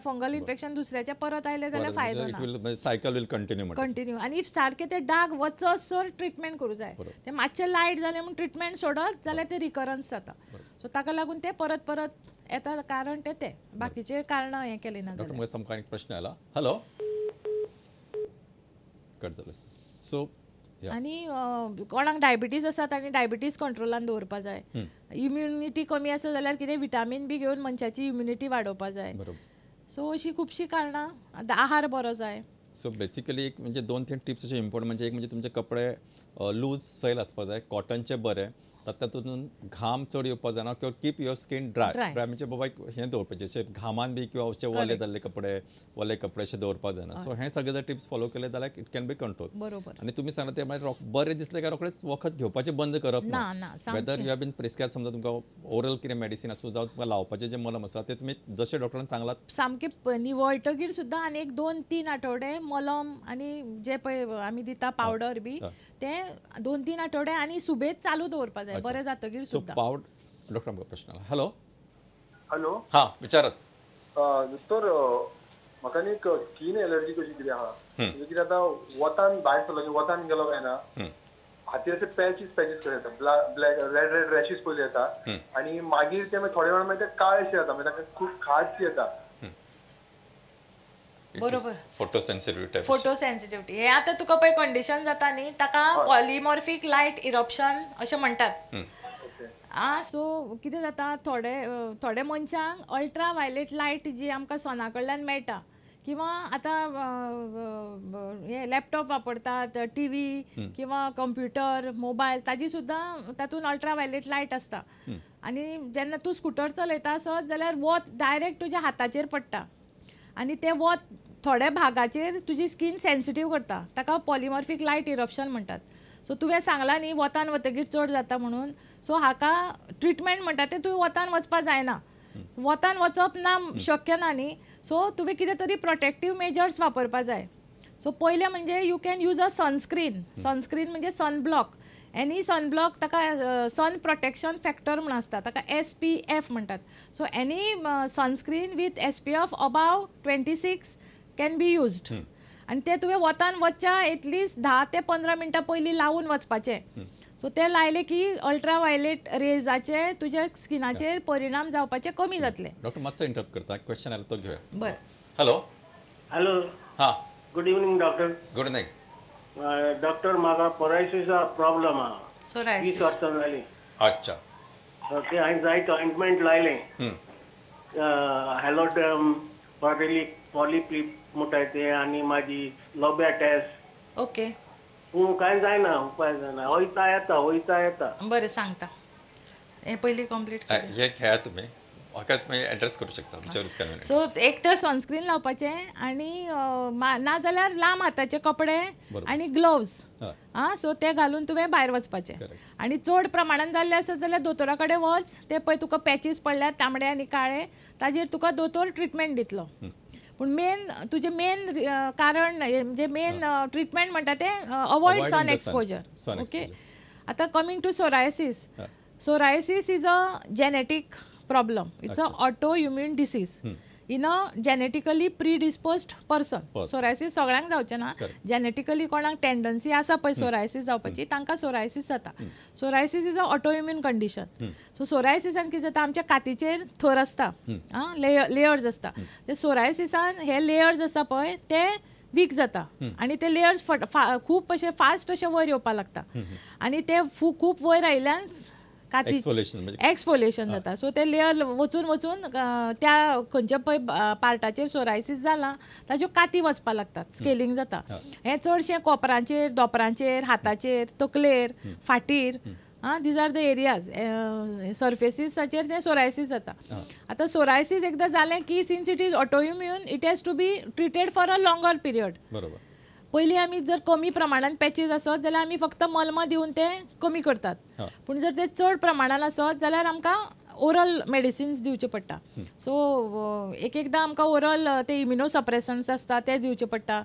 Speaker 3: फंगल इन्फेक्शन दुसऱ्याच्या परत आयलें जाल्यार फायदो ना,
Speaker 1: सायकल will continue
Speaker 3: continue. आनी सारकें ते डाग वचसर ट्रिटमेंट करूं जाय, ते मातशें लायट जालें म्हूण ट्रिटमेंट सोडत जाल्यार ते रिकरन्स जाता. सो ताका लागून ते परत परत येता, कारण ते ते बाकीचे कारणां हें केलें ना.
Speaker 1: डॉक्टर म्हाका सामको एक प्रश्न आयला. हॅलो, कट जालो. सो
Speaker 3: आनी कोणाक डायबिटीज आसा तांणी डायबिटीज कंट्रोलान दवरपा जाय. इम्युनिटी कमी आसा जाल्यार कितें विटामीन बी घेवन मनशाची इम्युनिटी वाडोवपा जाय. सो अशी खुबशीं कारणां, आहार बरो जाय.
Speaker 1: सो बेसिकली एक म्हणजे 2-3 टिप्स अशे इम्पॉर्टंट, म्हणजे एक म्हणजे तुमचे कपडे लूज सैल आसपा जाय, कॉटनचे बरे, तातूंत घाम चड येवपा जायना किंवा keep your skin dry. Dry म्हणजे बाबा हें दवरपाचें, अशें घामान बी किंवा अशे ओले जाल्ले कपडे, ओले कपडे अशे दवरपाक जायना. सो हें सगळे जर टिप्स फॉलो केले जाल्यार it can be control.
Speaker 3: बरोबर.
Speaker 1: आनी तुमी सांगला ते मागीर बरें दिसलें काय रोखडेच वखद घेवपाचें बंद करप ना. Whether you have been prescribe, समजा तुमकां ओरल कितें मेडिसीन आसूं जावं तुमकां लावपाचें जें मलम आसा तें तुमी जशें डॉक्टरान सांगलां
Speaker 3: सामकें निवळटगीर सुद्दां आनी एक 2-3 आठवडे मलम आनी जे पळय आमी दिता पावडर बी ते 2-3 आठवडे आनी सुबेज चालू दवरपा जाय, बरें जातगीर सुद्दां.
Speaker 1: डॉक्टर आमकां प्रश्न. हॅलो.
Speaker 5: हॅलो,
Speaker 1: हां विचारात.
Speaker 5: दोतोर, म्हाका न्ही एक स्कीन एलर्जी कशी कितें आहा, म्हणजे कितें आतां वतान भायर सरलो, वतान गेलो काय ना हातीर अशे पॅचीस पॅचीस कशे येता, ब्लॅक रेड रेड रॅशीस पयली येता आनी मागीर ते थोड्या वेळान मागीर ते काळेशे जाता, मागीर ताका खूब खाज येता.
Speaker 3: बरोबर.
Speaker 1: Photo sensitivity.
Speaker 3: फोटो सेन्सिटिव्हिटी हे आतां तुका पळय कंडिशन जाता न्ही, ताका पॉलिमॉर्फिक लायट इरप्शन अशें म्हणटात. आ सो कितें जाता, थोडे थोडे मनशांक अल्ट्रा वायलेट लायट जी आमकां सना कडल्यान मेळटा, किंवा आतां हे लॅपटॉप वापरतात, टी व्ही किंवा कंप्युटर, मोबायल, ताजी सुद्दां तातूंत अल्ट्रा वायलेट लायट आसता. आनी जेन्ना तूं स्कुटर चलयता आसत जाल्यार वत डायरेक्ट तुज्या हाताचेर पडटा आनी तें वत थोड्या भागाचेर तुजी स्कीन सेन्सिटीव करता, ताका पॉलिमॉर्फिक लायट इरप्शन म्हणटात. सो तुवें सांगलां न्ही वतान वतगीर चड जाता म्हणून, सो हाका ट्रिटमेंट म्हणटा तें तुवें वतान वचपा जायना, वतान वचप ना शक्य ना न्ही. सो तुवें कितें तरी प्रोटेक्टीव मेजर्स वापरपा जाय. सो पयलें म्हणजे you can use a sunscreen. Sunscreen म्हणजे सनब्लॉक, एनी सनब्लॉक ताका सन प्रोटेक्शन फॅक्टर म्हूण आसता, ताका SPF म्हणटात. So any sunscreen with SPF above 26 can be used. आनी ते तुवें वतान वचच्या एटलिस्ट 10 ते 15 मिनटां पयलीं लावन वचपाचें. सो ते लायले की अल्ट्रा वायलेट रेजाचे तुज्या स्किनाचेर परिणाम जावपाचे कमी जातले.
Speaker 1: डॉक्टर मातसो इंटरप्ट करता, क्वेश्चन आयला तो घेवया.
Speaker 3: बरें.
Speaker 1: हॅलो.
Speaker 6: हॅलो.
Speaker 1: हां,
Speaker 6: good evening doctor.
Speaker 1: Good evening
Speaker 6: doctor. म्हाका पोरायसिसा प्रॉब्लम आहा, 20 वर्सां जालीं.
Speaker 1: अच्छा.
Speaker 6: ओके, हांवें जायते ऑइंटमेंट लायलें, हॅलोडर्म, पॉलिप्लिप म्हणटाय तें, आनी मागीर लोब्या टेस्ट.
Speaker 3: ओके.
Speaker 6: पूण कांय जायना, उपाय जायना, वयता येता वयता येता.
Speaker 3: बरें सांगता, हें पयलीं कंप्लीट
Speaker 1: हें घेया तुमी, म्हाका तुमी एड्रेस करूं शकता.
Speaker 3: सो एक तर सनस्क्रीन लावपाचें आनी ना जाल्यार लांब हाताचे कपडे आनी ग्लोव्ज, आं, सो ते घालून तुवें भायर वचपाचें. आनी चड प्रमाणान जाल्लें आसत जाल्यार दोतोरा कडेन वच, ते पळय तुका पॅचीस पडल्यात तांबडे आनी काळे, ताजेर तुका दोतोर ट्रिटमेंट दितलो. पूण मेन तुजें मेन कारण म्हणजे मेन ट्रिटमेंट म्हणटा तें अवॉयड सन एक्सपोजर. ओके. आतां coming to psoriasis. Psoriasis is a genetic problem. It's a autoimmune disease in a genetically predisposed person. Psoriasis सगळ्यांक जावचें ना, जेनेटिकली कोणाक टेंडन्सी आसा पळय सोरायसीस जावपाची, तांकां सोरायसीस जाता. Psoriasis is a autoimmune condition. So सोरायसिसान कितें जाता, आमच्या कातीचेर थर आसता, आं, लेयर्स आसता. ते सोरायसिसान हे लेयर्स आसा पळय ते वीक जाता आनी ते लेयर्स खूब अशे फास्ट अशे वयर येवपाक लागता आनी ते खूब वयर आयिल्ल्यान काती एक्सफोलिएशन जाता. सो ते लेयर वचून वचून त्या खंयच्या पळय पार्टाचेर सोरायसीस जाला ताज्यो काती वचपाक लागतात, स्केलिंग जाता. हें चडशें कोपरांचेर, दोपरांचेर, हाताचेर, तकलेर, फाटीर, आं, these are the areas सर्फेसीसाचेर तें सोरायसीस जाता. आतां सोरायसीस एकदां जालें की since it is autoimmune it has to be treated for a longer period.
Speaker 1: बरोबर.
Speaker 3: पयलीं आमी जर कमी प्रमाणान पॅचीस आसत जाल्यार आमी फक्त मलमां दिवन ते कमी करतात, पूण जर ते चड प्रमाणान आसत जाल्यार आमकां ओरल मेडिसिन्स दिवचे पडटा. सो एक एकदां आमकां ओरल ते इम्युनोसप्रेसन्स आसता ते दिवचे पडटा.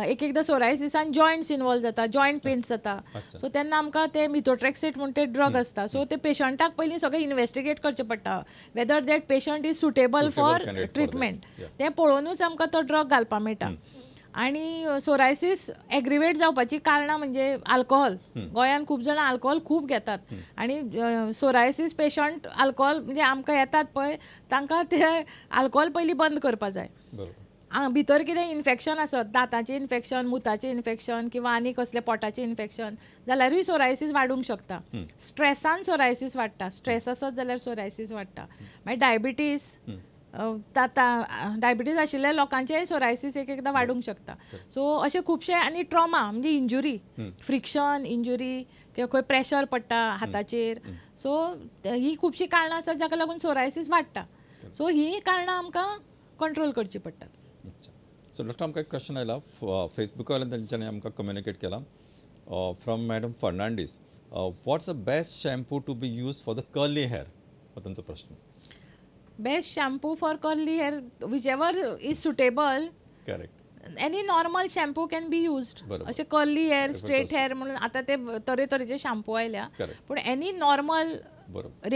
Speaker 3: एक एकदां सोरायसिसान जॉयंट्स इनवॉल्व जाता, जॉयंट पेन्स जाता. सो तेन्ना आमकां ते मिथोट्रेक्सेट म्हूण ते ड्रग आसता. सो ते पेशंटाक पयलीं सगळें इन्वेस्टिगेट करचें पडटा whether that patient is suitable for treatment. तें पळोवनूच आमकां तो ड्रग घालपाक मेळटा. आनी सोरायसीस एग्रिवेट जावपाची कारणां म्हणजे आल्कोहोल. गोंयांत खूब जाणां आल्कोहोल खूब घेतात आनी सोरायसीस पेशंट आल्कोहोल म्हणजे आमकां येतात पळय तांकां ते आल्कोहोल पयलीं बंद करपा जाय. भितर कितें इन्फेक्शन आसत, दांताचें इन्फेक्शन, मुताचें इन्फेक्शन किंवा आनी कसलें पोटाचें इन्फेक्शन जाल्यारूय सोरायसीस वाडूंक शकता. स्ट्रेसान सोरायसीस वाडटा, स्ट्रेस आसत जाल्यार सोरायसीस वाडटा. मागीर डायबिटीज, डायबिटीज आशिल्ल्या लोकांचेय सोरायसीस एक एकदां वाडूंक शकता. सो अशे खुबशे आनी ट्रॉमा म्हणजे इंजुरी, फ्रिक्शन इंजुरी किंवा खंय प्रेशर पडटा हाताचेर. सो ही खुबशीं कारणां आसात जाका लागून सोरायसीस वाडटा. सो ही कारणां आमकां कंट्रोल करची पडटात.
Speaker 1: सो डॉक्टर आमकां एक क्वेश्चन आयला फेसबुका वयल्यान, तेंच्यांनी आमकां कम्युनिकेट केला from madam Fernandes. What's the best shampoo to be use for the curly hair, हो तांचो प्रश्न.
Speaker 3: Best shampoo for curly hair, whichever is suitable.
Speaker 1: Correct.
Speaker 3: Any normal shampoo can be used. अशे curly hair, straight hair म्हणून आतां ते तरेतरेचे shampoo आयल्या, पूण any normal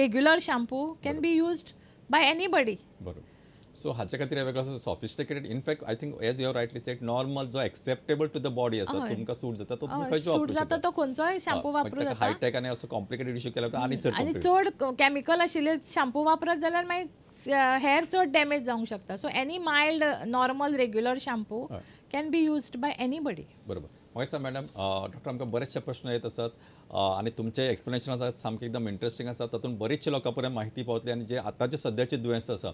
Speaker 3: regular shampoo can be used by anybody.
Speaker 1: बरोबर. सो हाचे खातीर वेगळो sophisticated, in fact I think as you have rightly said, normal जो एक्सेप्टेबल टू the body आसा तुमकां सूट जाता तो तुमी खंयचो
Speaker 3: सूट जाता तो खंयचोय शॅम्पू वापरूं जाता.
Speaker 1: हायटेक आनी असो कॉम्प्लिकेटेड इश्यू केला आनी चड
Speaker 3: आनी चड केमिकल आशिल्ले शॅम्पू वापरत जाल्यार मागीर हेअर चड डॅमेज जावंक शकता. So any mild normal regular shampoo can be used by anybody.
Speaker 1: बरोबर. म्हाका दिसता मॅडम, डॉक्टर आमकां बरेचशे प्रश्न येत आसात आनी तुमचे एक्सप्लेनेशन आसा सामकें एकदम इंट्रस्टींग आसा, तातूंत बरीचशी लोकां पर्यंत म्हायती पावतली आनी जे आतांचे सद्याचे दुयेंस आसा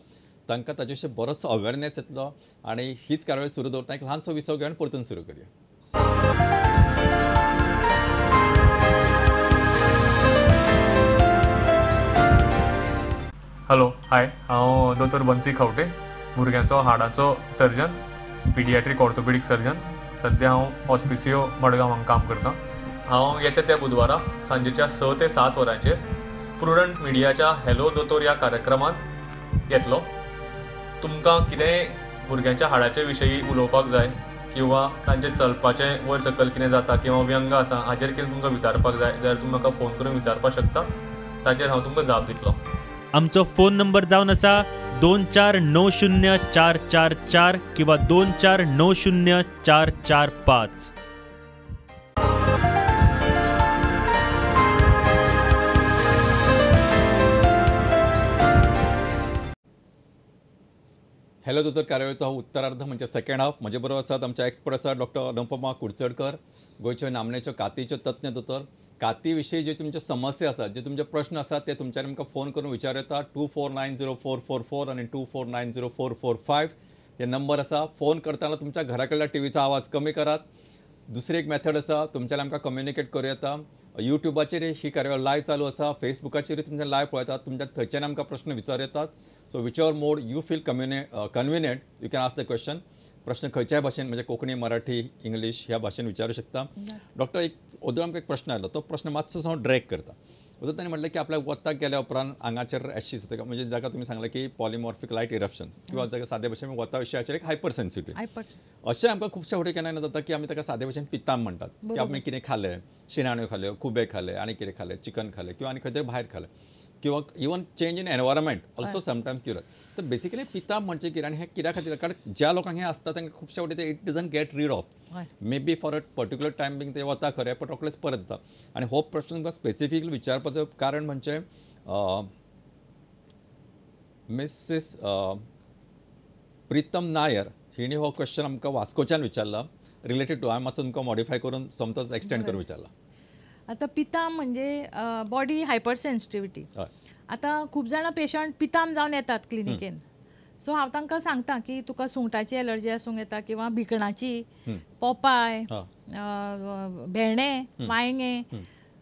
Speaker 1: तांकां ताजे विशीं बरोचसो अवेरनेस येतलो. आनी हीच कार्यावळ सुरू दवरता, एक ल्हानसो विसव घेवन परतून सुरू करूया.
Speaker 7: हॅलो, हाय, हांव दोतोर बन्सी खवटे, भुरग्यांचो हाडांचो सर्जन, पिडियाट्रीक ऑर्थोपेडीक सर्जन. सद्या हांव हॉस्पिसियो मडगांव हांगा काम करतां. हांव येता त्या बुधवारा सांजेच्या 6 ते 7 वरांचेर प्रुडंट मिडियाच्या हॅलो दोतोर ह्या कार्यक्रमांत येतलो. तुमकां कितेंय भुरग्यांच्या हाडाचे विशयी उलोवपाक जाय किंवा तांचें चलपाचें वयर सकयल कितें जाता किंवा व्यंग आसा हाजेर कितें तुमकां विचारपाक जाय जाल्यार तुमी म्हाका फोन करून विचारपाक शकता, ताचेर हांव तुमकां जाप दितलो.
Speaker 8: आमचो फोन नंबर जावन आसा 24 90 444 किंवा 24 90 445.
Speaker 1: हॅलो दोतोर कार्यावळीचो हो उत्तरार्ध म्हणजे सेकंड हाफ. म्हजे बरोबर आसात आमचे एक्सपर्ट आसात डॉक्टर अनुपमा कुडचडकर, गोंयच्यो नामनेच्यो कातीच्यो तज्ञ दोतोर. काती विशीं जे तुमच्यो समस्या आसात, जे तुमचे प्रश्न आसात ते तुमच्यानी आमकां फोन करून विचारूं येता. 2490444 आनी 2490445 हे नंबर आसा. फोन करतना तुमच्या घरा कडल्या टीव्हीचो आवाज कमी करात. दुसरी एक मेथड आसा, तुमच्यानी आमकां कम्युनिकेट करूं येता. यूट्यूबाचेर ही कार्यावळ लायव चालू आसा, फेसबुकाचेरूय तुमच्या लायव पळयतात, तुमच्या थंयच्यान आमकां प्रश्न विचारूं येतात. So whichever mode you feel convenient you can ask the question. प्रश्न खंयच्याय भाशेन म्हणजे कोंकणी, मराठी, इंग्लीश ह्या भाशेन विचारूं शकता. डॉक्टर, एक ओदोळ आमकां एक प्रश्न आयलो, तो प्रश्न मातसो हांव ड्रॅग करता. ओदोळ ताणें म्हटलें की आपल्याक वताक गेल्या उपरांत आंगाचेर रॅशीस जाता, म्हणजे जाका तुमी सांगलें की पॉलिमॉर्फिक लायट इरप्शन किंवा जाका सादे भाशेन वता विशयाचेर एक हायपर सेन्सिटीव. अशें आमकां खुबशे फावटी केन्ना जाता की आमी ताका सादे भाशेन पित्ताम म्हणटात की आमी कितें खालें, शिराण्यो खाल्यो, खुबे खाले, आनी कितें खालें, चिकन खालें किंवा आनी खंय तरी भायर खालें किंवा even change in environment also sometimes कितें. तर बेसिकली पिताम म्हणजे कितें आनी हें कित्या खातीर? कारण ज्या लोकांक हें आसता तांकां खुबशे फावटी ते it doesn't get rid of, may be for a particular time being ते वता खरें, पण रोखडेच परत येता. आनी हो प्रश्न तुमकां स्पेसिफिकली विचारपाचो कारण म्हणजे मिसीस प्रितम नायर हिणी हो क्वेश्चन आमकां वास्कोच्यान विचारला, रिलेटेड टू. हांवें मातसो तुमकां मॉडिफाय करून समतोच एक्सटेंड करून विचारला.
Speaker 3: आतां पिताम म्हणजे बॉडी हायपर सेन्सिटिविटी. आतां खूब जाणां पेशंट पिताम जावन येतात क्लिनिकेन. सो हांव तांकां सांगता की तुका सुंगटाची एलर्जी आसूंक येता किंवा भिकणाची, पोपाय, भेंडे, वांयगें,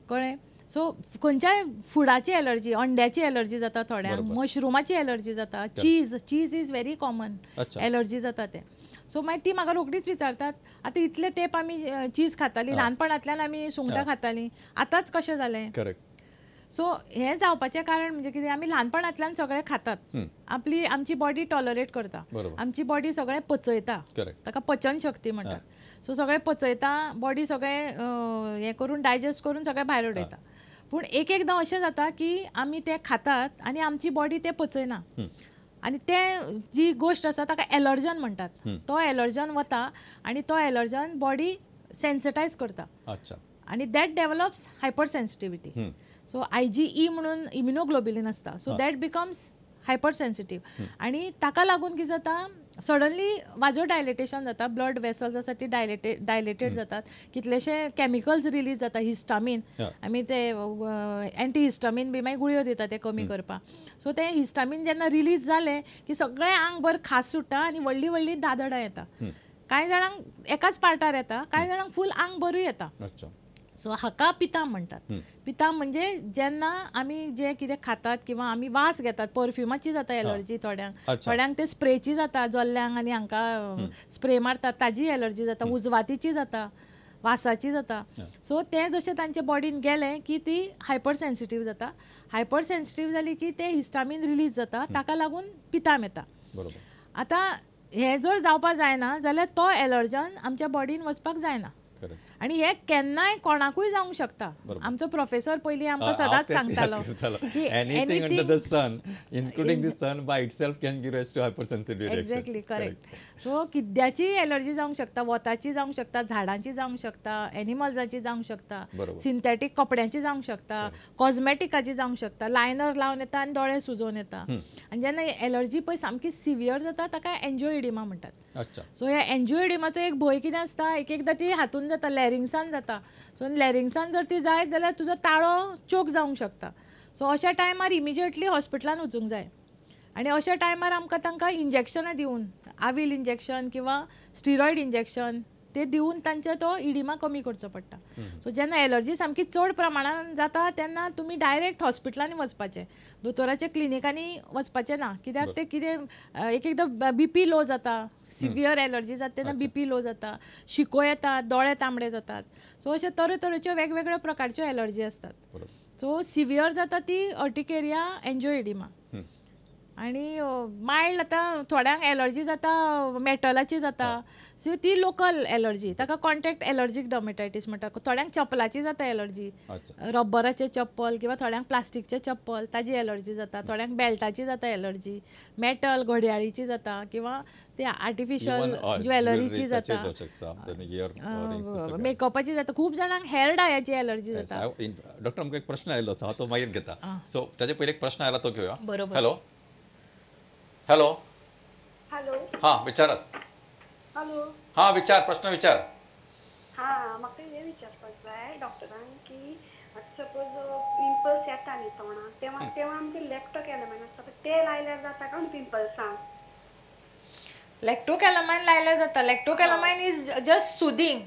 Speaker 3: कळ्ळें. सो खंयच्याय फुडाची एलर्जी, अंड्याची एलर्जी जाता थोड्यांक, मशरुमाची एलर्जी जाता, cheese, cheese is very common allergy जाता तें. सो मागीर ती म्हाका रोखडीच विचारतात, आतां इतले तेंप आमी चीज खातालीं, ल्हानपणांतल्यान आमी सुंगटां खातालीं, आतांच कशें जालें?
Speaker 1: करेक्ट.
Speaker 3: सो हें जावपाचें कारण म्हणजे कितें, आमी ल्हानपणांतल्यान सगळें खातात, आपली आमची बॉडी टॉलरेट करता, आमची बॉडी सगळें पचयता, ताका पचन शक्ती म्हणटात. सो सगळें पचयता, बॉडी सगळें हें करून डायजेस्ट करून सगळें भायर उडयता. पूण एक एकदां अशें जाता की आमी तें खातात आनी आमची बॉडी तें पचयना, आनी तें जी गोश्ट आसा ताका एलर्जन म्हणटात. तो एलर्जन वता आनी तो एलर्जन बॉडी सेन्सिटायज करता आनी that develops hyper sensitivity. So IgE म्हणून इम्युनोग्लोब्युलिन आसता, so that becomes hyper sensitive आनी ताका लागून कितें जाता, सडनली वाजो डायलेटेशन जाता, ब्लड वेसल्स आसा ती डायलेटेड जातात, कितलेशे केमिकल्स रिलीज जाता, हिस्टामीन, आमी ते एंटी हिस्टामीन बी मागीर गुळयो दिता ते कमी करपाक. सो ते हिस्टामीन जेन्ना रिलीज जालें की सगळें आंगभर खास सुट्टा आनी व्हडली व्हडली दादडां येता. कांय जाणांक एकाच पार्टार येता, कांय जाणांक फूल आंगभरूय येता. सो हाका पिताम म्हणटात. पिताम म्हणजे जेन्ना आमी जें कितें खातात किंवा आमी वास घेतात, परफ्युमाची जाता एलर्जी थोड्यांक, थोड्यांक ते स्प्रेची जाता, जोल्ल्यांक आनी हांकां स्प्रे मारतात ताजी एलर्जी जाता, उजवातीची जाता, वासाची जाता. सो तें जशें तांच्या बॉडीन गेलें की ती हायपर सेन्सिटीव जाता. हायपर सेन्सिटीव जाली की ते हिस्टामीन रिलीज जाता, ताका लागून पिताम येता. आतां हें जर जावपाक जायना जाल्यार तो एलर्जन आमच्या बॉडीन वचपाक जायना. आनी हे केन्नाय कोणाकूय जावंक शकता. आमचो प्रोफेसर पयलीं आमकां सदांच सांगतालो की
Speaker 1: anything under the sun including the sun by itself can give rise to hypersensitive reaction.
Speaker 3: Exactly correct. So किद्याची allergy जावंक शकता, वताची जावंक शकता, झाडांची जावंक शकता, एनिमल्साची जावंक शकता, सिंथेटीक कपड्यांची जावंक शकता, कॉजमॅटिकाची जावंक शकता. लायनर लावन येता आनी दोळे सुजोवन येता. आनी जेन्ना एलर्जी पळय सामकी सिवियर जाता ताका एन्जियोइडिमा म्हणटात. सो ह्या एन्जियोइडिमाचो एक भंय कितें आसता, एक एकदां ती हातून जाता, लॅरिंग्सान जाता. सो लॅरिंग्सान जर ती जायत जाल्यार तुजो ताळो चोक जावंक शकता. सो अशा टायमार इमिजिएटली हॉस्पिटलान वचूंक जाय. आनी अशा टायमार आमकां तांकां इंजेक्शनां दिवन, आवील इंजेक्शन किंवा स्टिरॉयड इंजेक्शन ते दिवन तांचे तो इडिमा कमी करचो पडटा. सो जेन्ना एलर्जी सामकी चड प्रमाणान जाता तेन्ना तुमी डायरेक्ट हॉस्पिटलांनी वचपाचें, दोतोराच्या क्लिनिकांनी वचपाचें ना. कित्याक ते कितें एक एकदां बीपी लो जाता, सिवियर एलर्जी जाता तेन्ना बीपी लो जाता, शिको येता, दोळे तांबडे जातात. सो अशे तरेतरेच्यो वेगवेगळ्या प्रकारच्यो एलर्जी आसतात. सो सिवियर जाता ती अर्टिकेरिया, एन्जियोइडिमा. आनी मायल्ड आतां थोड्यांक एलर्जी जाता मेटलाची जाता, सो ती लोकल एलर्जी, ताका कॉन्टॅक्ट एलर्जीक डर्मेटायटीस म्हणटा. थोड्यांक चपलाची जाता एलर्जी, रब्बराचें चप्पल किंवा थोड्यांक प्लास्टीकचें चप्पल ताजी एलर्जी जाता, थोड्यांक बेल्टाची जाता एलर्जी, मेटल घडयाळीची जाता किंवा ते आर्टिफिशियल ज्वेलरीची जाता, मेकअपाची जाता, खूब जाणांक हेअर डायाची एलर्जी जाता.
Speaker 1: डॉक्टर आमकां एक प्रश्न आयलो आसा, तो मागीर घेता. सो ताजे पयलीं एक प्रश्न आयला तो घेवया. बरोबर. हॅलो हॅलो
Speaker 9: हॅलो,
Speaker 1: हां विचारात.
Speaker 9: हॅलो,
Speaker 1: हां विचार, प्रश्न विचार.
Speaker 9: हां म्हाका हें विचारपाक जाय डॉक्टरान की सपोज पिंपल्स येता न्ही तोंडाक तेव्हा तेव्हा आमचे लॅक्टोकॅलमाइन आसता ते लायल्यार जाता काय पिंपल्सांक?
Speaker 3: लॅक्टोकॅलमाइन लायल्यार जाता. लॅक्टोकॅलमाइन is just soothing,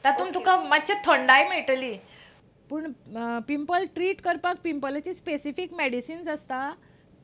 Speaker 3: तातूंत तुका मातशें थंडाय मेळटली. पूण पिंपल ट्रीट करपाक पिंपलाची स्पेसिफीक मेडिसिन्स आसता,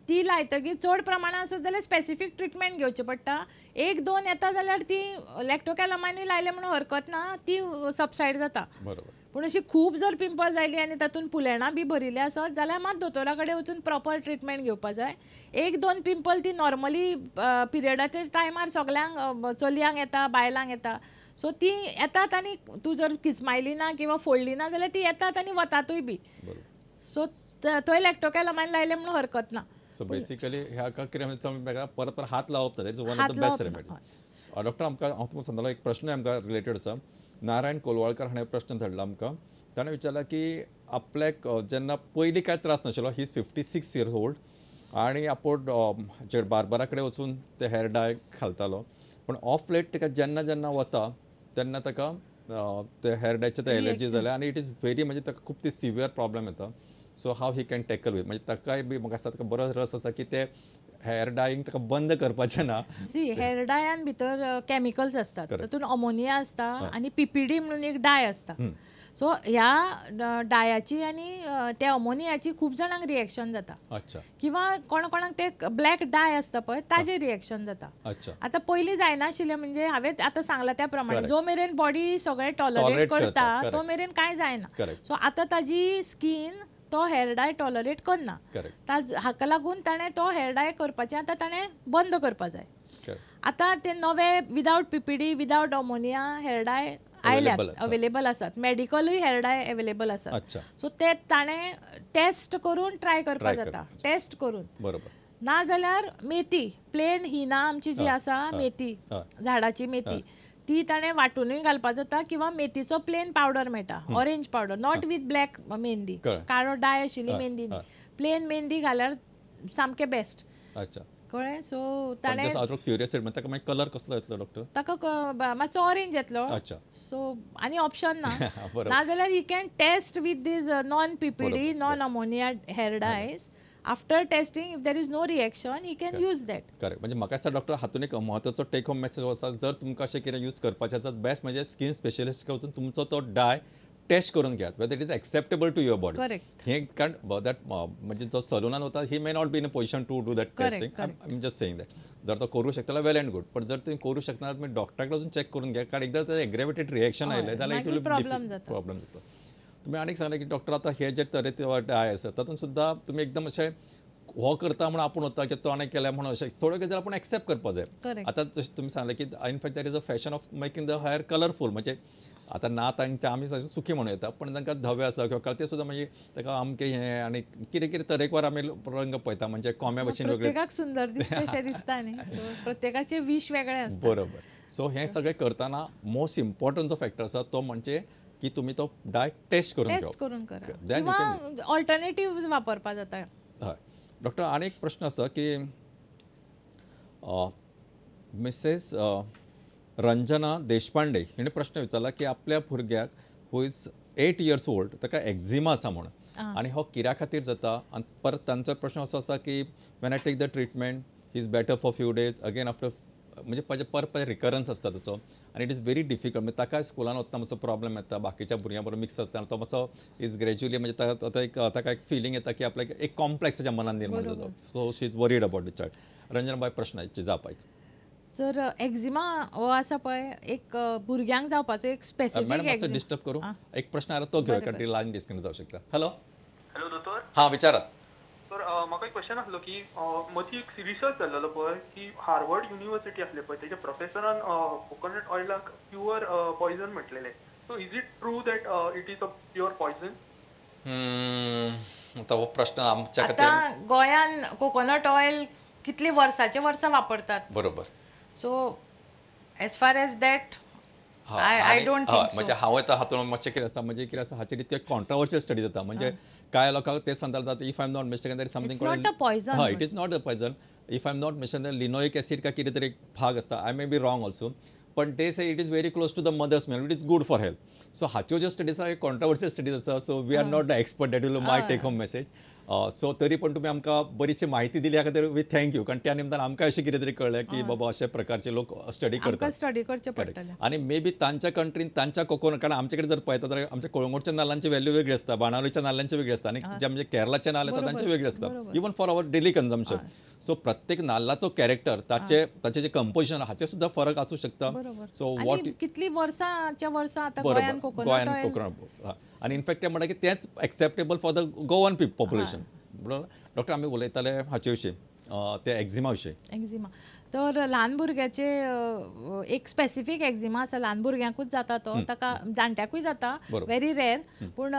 Speaker 3: ती लायतकीर चड प्रमाणांत आसत जाल्यार स्पेसिफीक ट्रिटमेंट घेवची पडटा. एक दोन येता जाल्यार ती लॅक्टोकॅलमाइनूय लायलें म्हणून हरकत ना, ती सबसायड जाता.
Speaker 1: बरोबर.
Speaker 3: पूण अशी खूब जर पिंपल्स आयली आनी तातूंत पुलेणां बी भरिल्लीं आसत जाल्यार मात दोतोरा कडेन वचून प्रॉपर ट्रिटमेंट घेवपा जाय. एक दोन पिंपल ती नॉर्मली पिरियडाच्या टायमार सगल्यांक चलयांक येता, बायलांक येता, सो ती येतात आनी तूं जर किस्मायली ना किंवा फोडली ना जाल्यार ती येतात आनी वतातूय बी. सो थंय लॅक्टोकॅलमाइन लायलें म्हणून हरकत ना.
Speaker 1: सो बेसिकली ह्या कितें परत परत हात लावप ना, that is one of the best remedy. Doctor आमकां हांव तुमकां सांगतालो एक प्रश्न आमकां रिलेटेड आसा. नारायण कोलवाळकर हाणें प्रश्न धाडला आमकां. ताणें विचारला की आपल्याक जेन्ना पयलीं कांय त्रास नाशिल्लो, he is 56 years old आनी आपूण जे बार्बरा कडेन वचून ते हेअर डाय घालतालो, पूण ऑफ लेट ताका जेन्ना जेन्ना वता तेन्ना ताका ते हेअर डायचे ते एलर्जी जाल्या आनी it is very म्हणजे ताका खूब ती सिवियर प्रॉब्लम येता. So how he can tackle with, म्हणजे ताकाय बी म्हाका दिसता ताका बरो रस आसा की ते हेअर डायींग ताका बंद करपाचें ना.
Speaker 3: सी, हेअर डायान भितर केमिकल्स आसतात, तातूंत अमोनिया आसता आनी पीपीडी म्हणून एक डाय आसता. सो ह्या डायाची आनी त्या अमोनियाची खूब जाणांक रिएक्शन जाता.
Speaker 1: अच्छा.
Speaker 3: किंवा कोण कोणाक ते ब्लॅक डाय आसता पळय ताजें रिएक्शन जाता.
Speaker 1: अच्छा.
Speaker 3: आतां पयलीं जायनाशिल्लें, म्हणजे हांवें आतां सांगलां त्या प्रमाणे जो मेरेन बॉडी सगळें टॉलरेट करता तो मेरेन कांय जायना. सो आतां ताजी स्कीन तो हेअर डाय टॉलरेट करना, हाका लागून ताणें तो हेअर डाय करपाचें आतां ताणें बंद करपा जाय. आतां ते नवे without PPD, without ammonia hair dye आयल्यात, अवेलेबल आसात, मेडिकलूय हेअर डाय अवेलेबल आसात. सो ते ताणें टेस्ट करून ट्राय करपाक जाता, टेस्ट करून.
Speaker 1: बरोबर.
Speaker 3: ना जाल्यार मेथी, प्लेन हिना आमची जी आसा मेथी, झाडाची मेथी, ती ताणें वांटुनूय घालपाक जाता किंवा मेथीचो प्लेन पावडर मेळटा, orange powder, not with black mehndi, काळो डाय आशिल्ली मेहंदी न्ही, प्लेन मेहंदी घाल्यार सामकें बेस्ट.
Speaker 1: अच्छा.
Speaker 3: कळ्ळें? सो ताणें
Speaker 1: ताका मागीर कलर कसलो येतलो डॉक्टर?
Speaker 3: ताका मातसो ऑरेंज येतलो.
Speaker 1: अच्छा.
Speaker 3: सो आनी ऑप्शन ना. नाजाल्यार he can test with these non PPD, non ammonia hair dyes. After testing if there is no reaction he can use that.
Speaker 1: Correct. म्हणजे म्हाका दिसता डॉक्टर हातून एक म्हत्वाचो टेक होम मेसेज आसा, जर तुमकां अशें कितें यूज करपाचें आसा बेस्ट म्हणजे स्कीन स्पेशलिस्ट कडेन वचून तुमचो तो डाय टेस्ट करून घेयात, whether it is acceptable to your body.
Speaker 3: Correct.
Speaker 1: हें कारण that म्हणजे जो सलुनान वता he may not be in a position to do that testing. I am just saying that जर तो करूं शकता जाल्यार वेल एंड गुड, पण जर तुम्ही करूं शकना तुम्ही डॉक्टरा कडेन वचून चॅक करून घ्या, कारण एकदा ते एग्रेवेटेड रिएक्शन आयलें जाल्यार it will problem जाता. तुम्ही आनीक सांगलें की डॉक्टर आतां हे जे तरेचे डाय आसा तातूंत सुद्दां तुमी एकदम अशें हो करता म्हणून आपूण वता किंवा तो आनी केल्या म्हणून अशें थोड्यो गजाली आपूण एक्सेप्ट करपाक जाय. आतां जशें तुमी सांगलें की in fact there is a fashion of making the hair colourful, म्हणजे आतां ना तांच्या आमी सुखी म्हणूं येता, पण तांकां धवे आसा किंवा काळे ते सुद्दां मागीर ताका अमकें हें आनी कितें कितें तरेकवार आमी रंग पळयता, म्हणजे कोंब्या भशेन वेगळे,
Speaker 3: प्रत्येकाक सुंदर दिसचें अशें दिसता न्ही, सो प्रत्येकाचे वीश वेगळे आसता.
Speaker 1: बरोबर. सो हें सगळें करतना मोस्ट इम्पॉर्टंट जो फॅक्टर आसा तो म्हणजे की तुम्ही तो डाय टेस्ट करून
Speaker 3: टेस्ट करून करा किंवा ऑल्टरनेटिव्ह वापरपाक जाता.
Speaker 1: हय डॉक्टर, आनी एक प्रश्न आसा की मिसेस रंजना देशपांडे हिणें प्रश्न विचारला की आपल्या भुरग्याक who is 8 years old ताका एक्झिमा आसा म्हणून आनी हो कित्या खातीर जाता, आनी परत तांचो प्रश्न असो आसा की when I take the treatment he is better for few days, again after म्हणजे परत परत रिकरन्स आसता ताचो आनी it is very difficult. म्हणजे ताका स्कुलान वतना मातसो प्रॉब्लम येता, बाकीच्या भुरग्यां बरोबर मिक्स जाता आनी तो मातसो is gradually म्हणजे ताका आतां एक ताका एक फिलींग येता की आपल्याक एक कॉम्प्लेक्स ताच्या मनान निर्माण जाता. So she is worried about the child. रंजनाबाय प्रश्नाची जाप आयक.
Speaker 3: जर एक्झिमा हो आसा पळय एक भुरग्यांक जावपाचो एक स्पेसिफीक
Speaker 1: मॅडम मातसो डिस्टर्ब करूं, एक प्रश्न आयला तो घेवया कारण लायन डिस्कनेक्ट जावं शकता. हॅलो
Speaker 10: हॅलो दोतोर.
Speaker 1: हां विचारात.
Speaker 10: तर म्हाका एक क्वेश्चन आसलो की मदीं एक रिसर्च जाल्लो पळय की हार्वर्ड युनिवर्सिटी आसले पळय तेच्या प्रोफेसरान कोकोनट ऑयलाक प्युअर पॉयझन म्हटलेलें. So is it true that it is a pure poison?
Speaker 1: आतां हो प्रश्न आमच्या खातीर.
Speaker 3: आतां गोंयान कोकोनट ऑयल कितली वर्साचे वर्सां वापरतात.
Speaker 1: बरोबर.
Speaker 3: So as far as that I don't think so.
Speaker 1: म्हणजे हांव आतां हातूंत मातशें कितें आसा, म्हणजे कितें आसा हाचेर इतके कॉन्ट्रोवर्शियल स्टडी जाता. म्हणजे कांय लोकांक ते सांगतात if I am not mistaken that something
Speaker 3: not a poison.
Speaker 1: हय, it is not a poison. If I am not mistaken linoleic acid काय कितें तरी एक भाग आसता. I may be wrong also, पण ते say it is very close to the mother's milk, it is good for health. So हाच्यो ज्यो स्टडीज आसा कॉन्ट्रोवर्शियल स्टडीज आसा. So we are not the expert, that will my take home message. So तरी पण तुमी आमकां बरीचशी म्हायती दिली ह्या खातीर we thank you, कारण त्या निमतान आमकां अशें कितें तरी कळ्ळें की बाबा अशा प्रकारचे लोक स्टडी करतात,
Speaker 3: स्टडी करचे पडटले.
Speaker 1: आनी मे बी तांच्या कंट्रीन तांच्या कोकोनट, कारण आमचे कडेन जर पळयता जाल्यार आमच्या कोळंगूटच्या नाल्लांची व्हॅल्यू वेगळी आसता, बाणावलीच्या नाल्लांची वेगळी आसता, आनी जे म्हणजे केरलाचे नाल्ल येता तांचे वेगळी आसता, even for our daily consumption. So प्रत्येक नाल्लाचो कॅरेक्टर, ताचे ताचे जे कंपोजिशन हाचे सुद्दां फरक आसूं शकता. सो what
Speaker 3: कितली वर्सांच्या वर्सां आतां गोंयान कोकोनट,
Speaker 1: आनी इनफॅक्ट ते म्हणटा की तेंच acceptable for the Goan population. बरोबर. डॉक्टर, आमी उलयताले हाचे विशीं, ते एक्झिमा विशीं.
Speaker 3: एक्झिमा तर ल्हान भुरग्याचे एक स्पेसिफीक एक्झिमा आसा, ल्हान भुरग्यांकूच जाता तो, ताका जाणट्याकूय जाता, व्हेरी रेर, पूण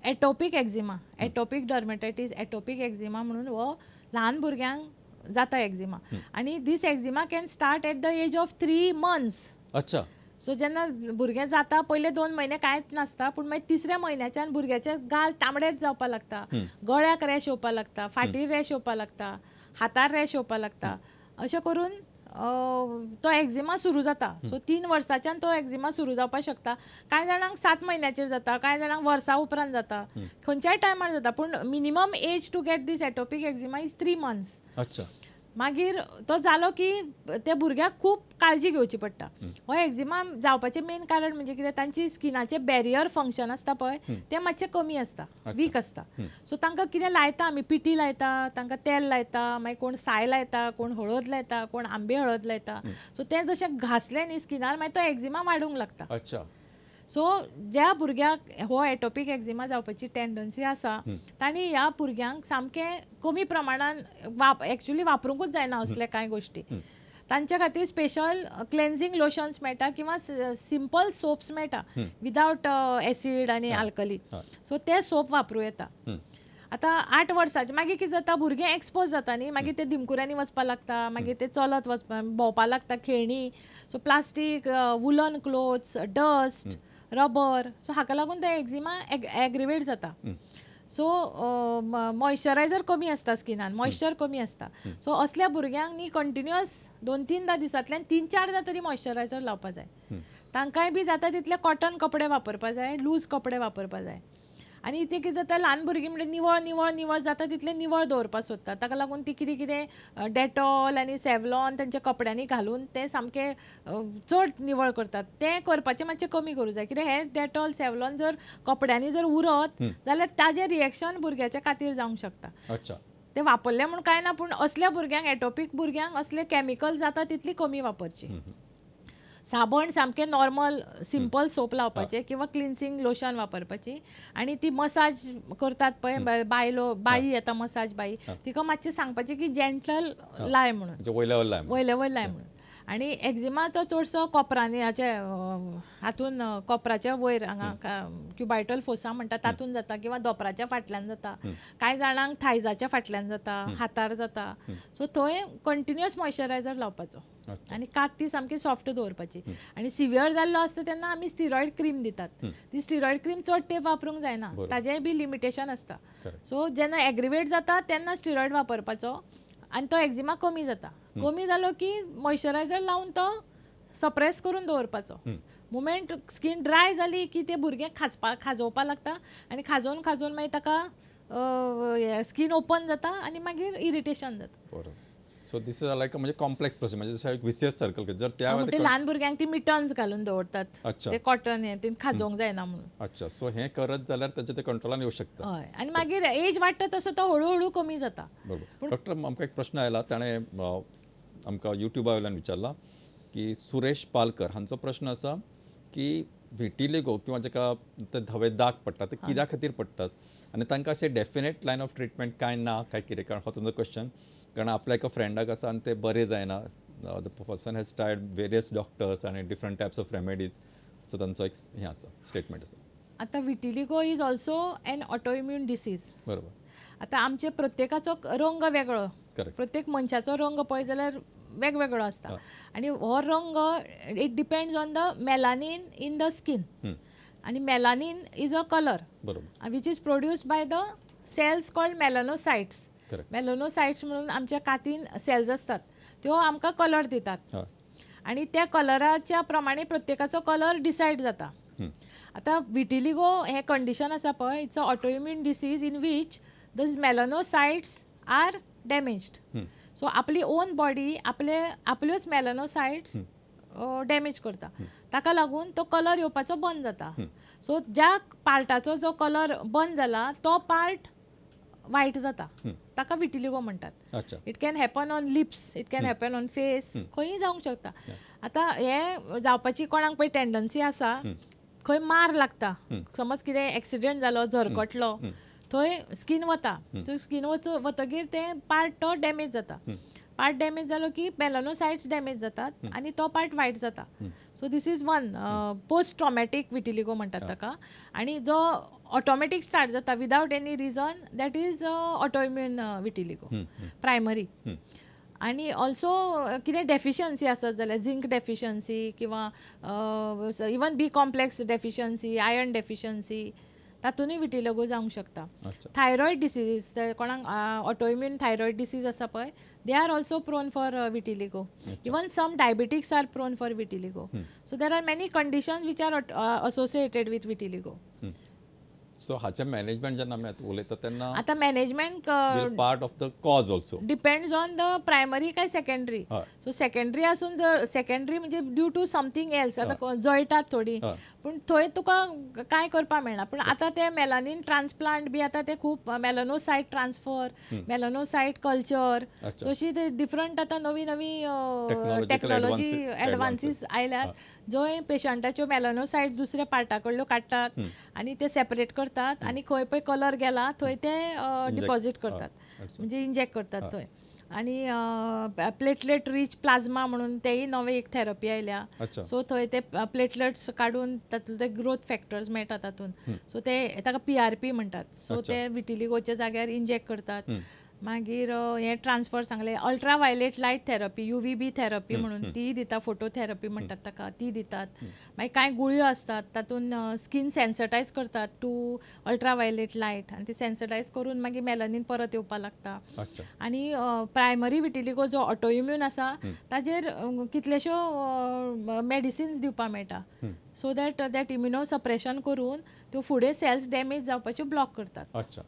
Speaker 3: atopic eczema, atopic dermatitis, atopic eczema म्हणून हो ल्हान भुरग्यांक जाता एक्झिमा. आनी this eczema can start at the age of 3 months.
Speaker 1: अच्छा.
Speaker 3: सो जेन्ना भुरगें जाता पयले 2 म्हयने कांयच नासता, पूण मागीर तिसऱ्या म्हयन्याच्यान भुरग्याचे गाल तांबडेच जावपाक लागता, गळ्याक रॅश येवपाक लागता, फाटीर रॅश येवपाक लागता, हातार रॅश येवपाक लागता, अशें करून तो एक्झिमा सुरू जाता. सो 3 वर्सांच्यान तो एक्झिमा सुरू जावपाक शकता. कांय जाणांक 7 म्हयन्याचेर जाता, कांय जाणांक वर्सा उपरांत जाता, खंयच्याय टायमार जाता, पूण minimum age to get this atopic eczema is 3 months.
Speaker 1: अच्छा.
Speaker 3: मागीर तो जालो की त्या भुरग्याक खूब काळजी घेवची पडटा. हो एक्झिमा जावपाचें मेन कारण म्हणजे कितें, तांची स्किनाचें बॅरियर फंक्शन आसता पळय तें मातशें कमी आसता, वीक आसता. सो तांकां कितें लायता आमी, पिटी लायता, तांकां तेल लायता, मागीर कोण साय लायता, कोण हळद लायता, कोण आंबे हळद लायता. सो तें जशें घासलें न्ही स्किनार मागीर तो एक्झिमा वाडूंक लागता.
Speaker 1: अच्छा.
Speaker 3: सो ज्या भुरग्याक हो एटोपीक एक्झिमा जावपाची टेंडन्सी आसा तांणी ह्या भुरग्यांक सामकें कमी प्रमाणान एक्चुअली वापरूंकूच जायना असले कांय गोश्टी. तांच्या खातीर स्पेशल क्लेन्झींग लोशन्स मेळटा किंवा सिंपल सोप्स मेळटा विदावट एसीड आनी आल्कली. सो ते सोप वापरूं येता. आतां 8 वर्सांचे मागीर कितें जाता, भुरगें एक्सपोज जाता न्ही, मागीर ते दिमकुऱ्यांनी वचपाक लागता, मागीर ते चलत वचपा भोंवपाक लागता, खेळणी, so plastic, woollen clothes, dust, rubber, so हाका लागून ते एक्झिमा एग्रिवेट जाता. सो मॉयश्चरायझर कमी आसता स्किनान, मॉयश्चर कमी आसता. सो असल्या भुरग्यांक न्ही कंटिन्युअस 2-3 दिसांतल्यान 3-4 तरी मॉयश्चरायझर लावपा जाय. तांकांय बी जाता तितले कॉटन कपडे वापरपा जाय, लूज कपडे वापरपा जाय. आनी इतलें कितें जाता, ल्हान भुरगीं म्हणजे निवळ निवळ निवळ जाता तितलें निवळ दवरपाक सोदता, ताका लागून ती कितें कितें डेटॉल आनी सेवलॉन तांच्या कपड्यांनी घालून ते सामकें चड निवळ करतात. तें करपाचें मातशें कमी करूं जाय, कित्याक हें डेटॉल सेवलॉन जर कपड्यांनी जर उरत जाल्यार ताजें रिएक्शन भुरग्याच्या खातीर जावंक शकता.
Speaker 1: अच्छा.
Speaker 3: ते वापरलें म्हूण कांय ना, पूण असल्या भुरग्यांक, एटोपीक भुरग्यांक असले कॅमिकल जाता तितली कमी वापरची. साबण सामकें नॉर्मल सिंपल सोप लावपाचें किंवा क्लिन्सिंग लोशन वापरपाची. आनी ती मसाज करतात पळय बायलो, बाई येता मसाज बाई, तिका मातशें सांगपाचें की जेंटल लाय म्हणून, वयले वयर लाय म्हणून. आनी एक्झिमा तो चडसो कोपरांनी, हाचे हातून कोपराच्या वयर हांगा क्युबायटल फोसा म्हणटा तातूंत जाता, किंवा दोपराच्या फाटल्यान जाता, कांय जाणांक थायजाच्या फाटल्यान जाता, हातार जाता. सो थंय कंटिन्युअस मॉयश्चरायझर लावपाचो आनी कात ती सामकी सॉफ्ट दवरपाची. आनी सिवियर जाल्लो आसता तेन्ना आमी स्टिरॉयड क्रीम दितात, ती स्टिरॉयड क्रीम चड तेंप वापरूंक जायना, ताजेंय बी लिमिटेशन आसता. सो जेन्ना एग्रिवेट जाता तेन्ना स्टिरॉयड वापरपाचो आनी तो एक्झिमा कमी जाता. कमी जालो की मॉयश्चरायझर लावन तो सप्रेस करून दवरपाचो. मुमेंट स्कीन ड्राय जाली की ते भुरगें खाजोवपाक लागता आनी खाजोवन खाजोवन मागीर ताका स्कीन ओपन जाता आनी मागीर इरिटेशन जाता.
Speaker 1: सो this is लायक म्हणजे कॉम्प्लेक्स प्रोसेस, म्हणजे जसं एक विशियस सर्कल. जर त्या
Speaker 3: ल्हान भुरग्यांक ती मिटन्स घालून दवरतात, ते कॉटन हे ते खाजोवंक जायना म्हणून.
Speaker 1: अच्छा. सो हे करत जाल्यार ताचे ते कंट्रोलान येवं शकता.
Speaker 3: हय, आनी मागीर एज वाडटा तसो तो हळूहळू कमी जाता.
Speaker 1: बरोबर. डॉक्टर, आमकां एक प्रश्न आयला, ताणें आमकां युट्यूबा वयल्यान विचारला की सुरेश पालकर हांचो प्रश्न आसा की विटिलिगो किंवा जाका ते धवे दाग पडटा ते कित्या खातीर पडटात आनी तांकां अशें डेफिनेट लायन ऑफ ट्रिटमेंट कांय ना काय कितें? कारण हो तुमचो क्वेश्चन, कारण आपल्या एका फ्रेंडाक आसा आनी ते बरे जायना, the person has tried various doctors आनी different types of remedies, so तांचो एक हें आसा स्टेटमेंट आसा.
Speaker 3: आतां vitiligo is also an autoimmune disease.
Speaker 1: बरोबर.
Speaker 3: आतां आमचे प्रत्येकाचो रंग वेगळो, प्रत्येक मनशाचो रंग पळयत जाल्यार वेगवेगळो आसता आनी हो रंग it depends on the melanin in the skin आनी melanin is a colour which is produced by the cells called melanocytes. Melanocytes म्हणून आमच्या कातीन सेल्स आसतात त्यो आमकां कलर दितात आनी त्या कलराच्या प्रमाणे प्रत्येकाचो कलर डिसायड जाता. आतां विटिलिगो हें कंडिशन आसा पळय, it's a autoimmune disease in which those melanocytes are damaged. So आपली ओन बॉडी आपले आपल्योच मेलनोसायट्स डॅमेज करता, ताका लागून तो कलर येवपाचो बंद जाता. सो ज्या पार्टाचो जो कलर बंद जाला तो पार्ट वायट जाता, ताका विटिलिगो म्हणटात. It can happen on lips, it can happen on face, खंयी जावंक शकता. आतां हें जावपाची कोणाक पळय टेंडन्सी आसा, खंय मार लागता, समज कितें एक्सिडंट जालो, झरकटलो, थंय स्कीन वता, थंय स्कीन वतगीर तें पार्ट तो डॅमेज जाता. पार्ट डॅमेज जालो की मेलनोसायट्स डॅमेज जातात आनी तो पार्ट वायट जाता. So this is one post traumatic vitiligo म्हणटात ताका. आनी जो ऑटोमॅटीक स्टार्ट जाता without any reason, that is autoimmune vitiligo primary. आनी ऑल्सो कितें डेफिशियन्सी आसत जाल्यार झिंक डेफिशियन्सी किंवा even B complex deficiency, iron deficiency, तातूंतय vitiligo जावंक शकता. थायरॉयड डिसीजीस, कोणाक ऑटोइम्यून थायरॉयड डिसीज आसा पळय, they are also prone for vitiligo. Even some diabetics are prone for vitiligo. So there are many conditions which are associated with vitiligo.
Speaker 1: So हाचें management जेन्ना आमी आतां उलयता तेन्ना
Speaker 3: आतां management
Speaker 1: part of the cause also
Speaker 3: depends on the primary काय secondary. So secondary आसून जर सेकंडरी म्हणजे ड्यू टू समथींग एल्स, आतां जळटात थोडी, पूण थंय तुका कांय करपाक मेळना. पूण आतां ते मेलानीन ट्रान्सप्लांट बी आतां ते खूब मेलनोसायट ट्रान्सफर, मेलनोसायट कल्चर, अशी ते डिफरंट आतां नवी नवी टॅक्नोलॉजी एडवान्सीस आयल्यात, जंय पेशंटाच्यो मेलनोसायट दुसऱ्या पार्टा कडल्यो काडटात आनी ते सेपरेट करतात आनी खंय पळय कलर गेला थंय ते डिपॉजीट करतात, म्हणजे इंजेक्ट करतात थंय. आनी प्लेटलेट रीच प्लाझ्मा म्हणून तेय नवे एक थेरपी आयल्या. सो थंय ते प्लेटलेट्स काडून तातूंत ते ग्रोथ फॅक्टर्स मेळटा तातूंत, सो ते ताका PRP म्हणटात. सो ते विटिलिगोच्या जाग्यार इंजेक्ट करतात. मागीर हें ट्रान्सफर सांगलें, ultra violet light therapy, UVB therapy म्हणून ती दिता, फोटो थेरपी म्हणटात ताका, ती दितात. मागीर कांय गुळयो आसतात तातूंत स्कीन सेन्सिटायज करतात टू अल्ट्रा वायलेट लायट, आनी ती सेन्सिटायज करून मागीर मेलनीन परत येवपाक लागता. आनी प्रायमरी विटिलिगो जो ऑटोइम्यून आसा ताजेर कितलेश्यो मेडिसिन्स दिवपाक मेळटा, सो that that immunosuppression करून त्यो फुडें सेल्स डॅमेज जावपाच्यो ब्लॉक करतात.
Speaker 1: अच्छा.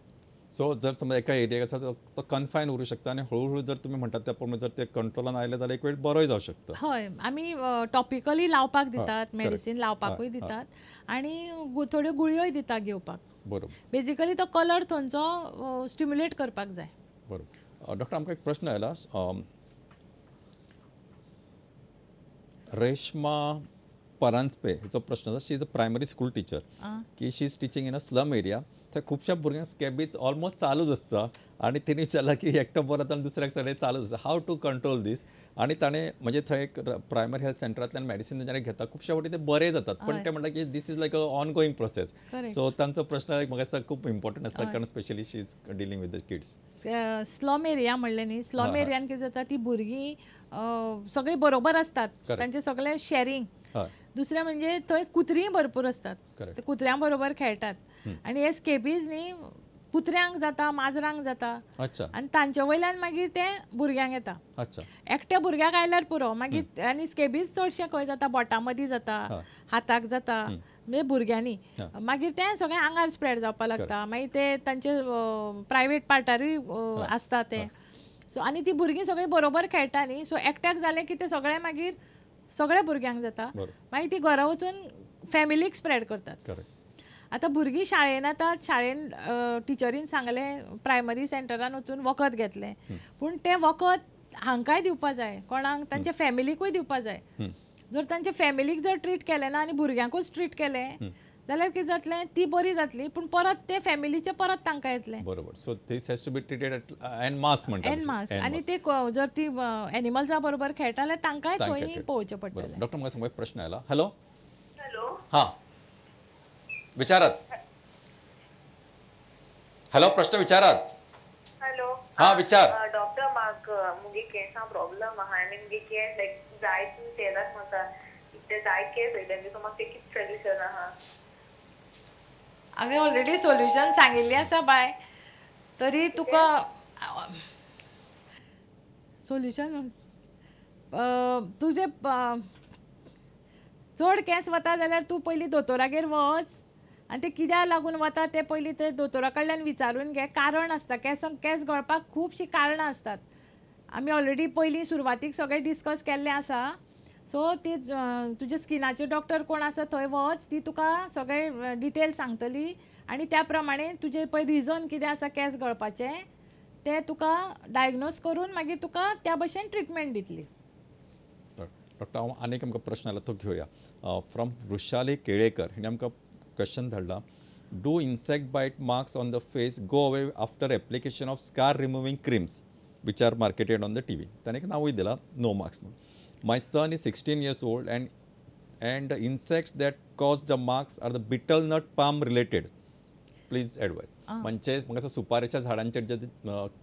Speaker 1: सो जर समज एका एरियाक आसा तो कन्फायन उरूं शकता आनी हळू हळू जर तुमी म्हणटात त्या प्रमाणे जर ते कंट्रोलान आयले जाल्यार एक वेळ बरोय जावं शकता.
Speaker 3: हय, आमी टॉपिकली लावपाक दितात, मेडिसीन लावपाकूय दितात आनी थोड्यो गुळयोय दितात घेवपाक.
Speaker 1: बरोबर.
Speaker 3: बेजिकली तो कलर थंयचो स्टिम्युलेट करपाक जाय.
Speaker 1: बरोबर. डॉक्टर, आमकां एक प्रश्न आयला, रेश्मा परांजपे हिचो प्रश्न आसा. She is a primary school teacher की she is teaching in a slum area. थंय खुबश्या भुरग्यांक स्कॅबीज ऑलमोस्ट चालूच आसता आनी तिणें विचारलां की एकटो बरो जाता आनी दुसऱ्याक सगळें चालूच आसता, हाव टू कंट्रोल दीस. आनी ताणें म्हणजे थंय एक प्रायमरी हेल्थ सेंटरांतल्यान मेडिसीन तेंच्यांनी घेता, खुबश्या फावटी ते बरे जातात, पण ते म्हणटा की this is like a ongoing process. So तांचो प्रश्न म्हाका दिसता खूब इम्पॉर्टंट आसता, कारण specially she is dealing with the kids.
Speaker 3: Slum area म्हणलें न्ही, स्लम एरियान कितें जाता, ती भुरगीं सगळीं बरोबर आसतात, तांचें सगळें शॅरींग. दुसरें म्हणजे थंय कुत्रीय भरपूर आसतात, ते कुत्र्यां बरोबर खेळटात आनी हे स्केबीज न्ही कुत्र्यांक जाता, माजरांक जाता, आनी तांचे वयल्यान मागीर ते भुरग्यांक येता. एकट्या भुरग्याक आयल्यार पुरो मागीर. आनी स्केबीज चडशें खंय जाता, बोटां मदीं जाता, हाताक जाता, म्हणजे भुरग्यांनी. मागीर तें सगळें आंगार स्प्रेड जावपाक लागता, मागीर ते तांचे प्रायवेट पार्टारूय आसता ते. सो आनी ती भुरगीं सगळीं बरोबर खेळटा न्ही, सो एकट्याक जालें की ते सगळें मागीर सगळ्या भुरग्यांक जाता, मागीर ती घरा वचून फॅमिलीक स्प्रेड करतात. आतां भुरगीं शाळेन येतात, शाळेन टिचरीन सांगलें, प्रायमरी सेंटरान वचून वखद घेतलें, पूण तें वखद हांकांय दिवपा जाय, कोणाक तांच्या फॅमिलीकूय दिवपा जाय. जर तांच्या फॅमिलीक जर ट्रीट केलें ना आनी भुरग्यांकूच ट्रीट केलें जाल्यार कितें जातलें, ती बरी जातली पूण परत ते फॅमिलीचे परत तांकां येतलें.
Speaker 1: बरोबर. So this has to be treated en masse म्हणटा.
Speaker 3: एन मास. आनी ते जर ती एनिमल्सा बरोबर खेळटा जाल्यार तांकांय थंय पळोवचें पडटलें.
Speaker 1: डॉक्टर म्हाका सांग, प्रश्न आयला. हॅलो. हॅलो. हां विचारात. हॅलो, प्रश्न विचारात.
Speaker 11: हॅलो.
Speaker 1: हां विचार.
Speaker 11: डॉक्टर म्हाका मुगे केसां प्रॉब्लम आहा आनी मुगे केस लायक जायत येतात म्हाका, ते जायत केस वयले, सो म्हाका ते कितें सोल्युशन आहा?
Speaker 3: हांवें ऑलरेडी सोल्युशन सांगिल्लें आसा बाय, तरी तुका सोल्युशन तुजें चड केंस वता जाल्यार तूं पयलीं दोतोरागेर वच आनी ते कित्याक लागून वता ते पयलीं ते दोतोरा कडल्यान विचारून घे. कारण आसता, केंस गळपाक खुबशीं कारणां आसतात. आमी ऑलरेडी पयलीं सुरवातीक सगळें डिस्कस केल्लें आसा. सो ती तुज्या स्किनाचे डॉक्टर कोण आसा थंय वच, ती तुका सगळे डिटेल सांगतली आनी त्या प्रमाणे तुजें पळय रिजन कितें आसा केंस गळपाचें तें तुका डायग्नोज करून मागीर तुका त्या भशेन ट्रिटमेंट दितली.
Speaker 1: डॉक्टर हांव आनीक आमकां प्रश्न आयला तो घेवया. फ्रॉम वृशाली केळेकर हिणें आमकां क्वेश्चन धाडला. Do insect bite marks on the face go away after application of scar removing creams which are marketed on the TV? ताणें एक नांवूय दिलां नो मार्क्स म्हणून. My son is 16 years old and the insects that cause the marks are the betel nut palm related. Please advise. म्हणजे म्हाका सुपारेच्या झाडांचेर जे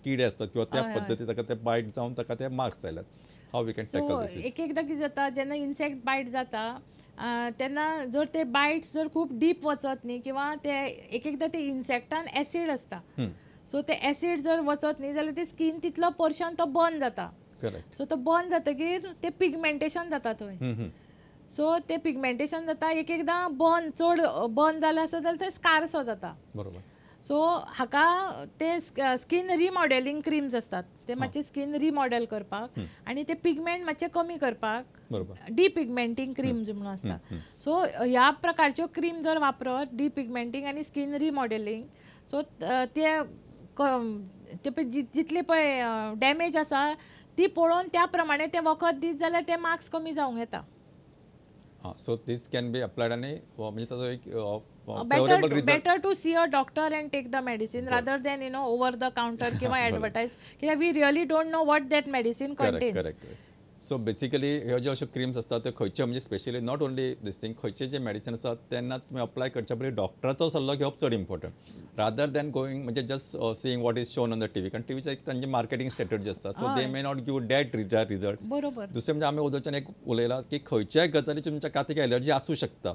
Speaker 1: किडे असतात किंवा त्या पद्धती ताका ते बायट जावन ताका ते मार्क्स आयल्यात. How we can tackle this?
Speaker 3: एक एकदां कितें जाता, जेन्ना इन्सेक्ट बायट जाता तेन्ना जर ते बायट्स जर खूब डीप वचत न्ही किंवा ते एक एकदां ते इन्सेक्टान एसीड आसता, सो ते एसीड जर वचत न्ही जाल्यार ते स्कीन तितलो पोर्शन तो बर्न जाता. सो तो बर्न जातकीर ते पिगमेंटेशन जाता थंय. सो ते पिगमेंटेशन जाता, एक एकदां बर्न चड बर्न जालें आसत जाल्यार ते स्कारसो जाता.
Speaker 1: बरोबर.
Speaker 3: सो हाका ते स्कीन रिमॉडेलिंग क्रीम्स आसतात, ते मातशे स्कीन रिमॉडेल करपाक आनी ते पिगमेंट मातशे कमी करपाक डिपिगमेंटींग क्रीम्स म्हणून आसता. सो ह्या प्रकारच्यो क्रीम जर वापरत डिपिगमेंटींग आनी स्कीन रिमॉडेलिंग, सो ते जितले पळय डॅमेज आसा ती पळोवन त्या प्रमाणे ते वखद दीत जाल्यार ते मार्क्स कमी जावंक येता.
Speaker 1: So this can be applied आनी म्हणजे ताजो एक favourable result.
Speaker 3: Better to see a doctor and take the medicine rather than you know over the counter किंवा एडवर्टायज, कित्याक we really don't know what that medicine contains.
Speaker 1: Correct. So basically ह्यो ज्यो अश्यो creams आसतात त्यो खंयच्यो म्हणजे specially not only this thing, खंयचे जे मेडिसिन आसा तेन्ना तुमी अप्लाय करच्या पयलीं डॉक्टराचो सल्लो घेवप चड इम्पॉर्टंट रादर दॅन गोईंग म्हणजे just seeing what is shown on the TV, कारण टीव्हीचे एक तांची मार्केटिंग स्ट्रॅटजी आसता. So they may not give that result.
Speaker 3: बरोबर.
Speaker 1: दुसरें म्हणजे आमी ओदोच्यान एक उलयलां की खंयच्याय गजालीची तुमच्या कातीक एलर्जी आसूं शकता,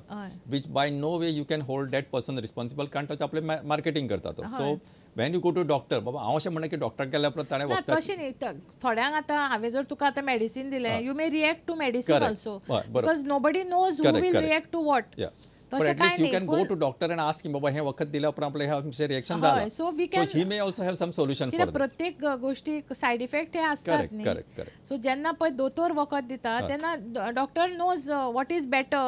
Speaker 1: which by no way you can hold that person responsible, कारण ताचें आपलें मार्केटिंग करता तो. So when you go to doctor, बाबा हांव अशें म्हणना की डॉक्टर गेल्या उपरांत ताणें वखदां
Speaker 3: तशें न्ही. थोड्यांक आतां हांवें जर तुका आतां मेडिसीन दिलें, you may react to medicine also, because nobody knows who will react to what.
Speaker 1: But at least you can go to doctor and ask him, बाबा हे वखद दिल्या उपरांत आपलें हें रिएक्शन जालां.
Speaker 3: So we can,
Speaker 1: he may also have some solution for that.
Speaker 3: प्रत्येक गोष्टीक side effect हे आसतात न्ही.
Speaker 1: Correct correct.
Speaker 3: सो जेन्ना पळय दोतोर वखद दिता तेन्ना doctor knows what is better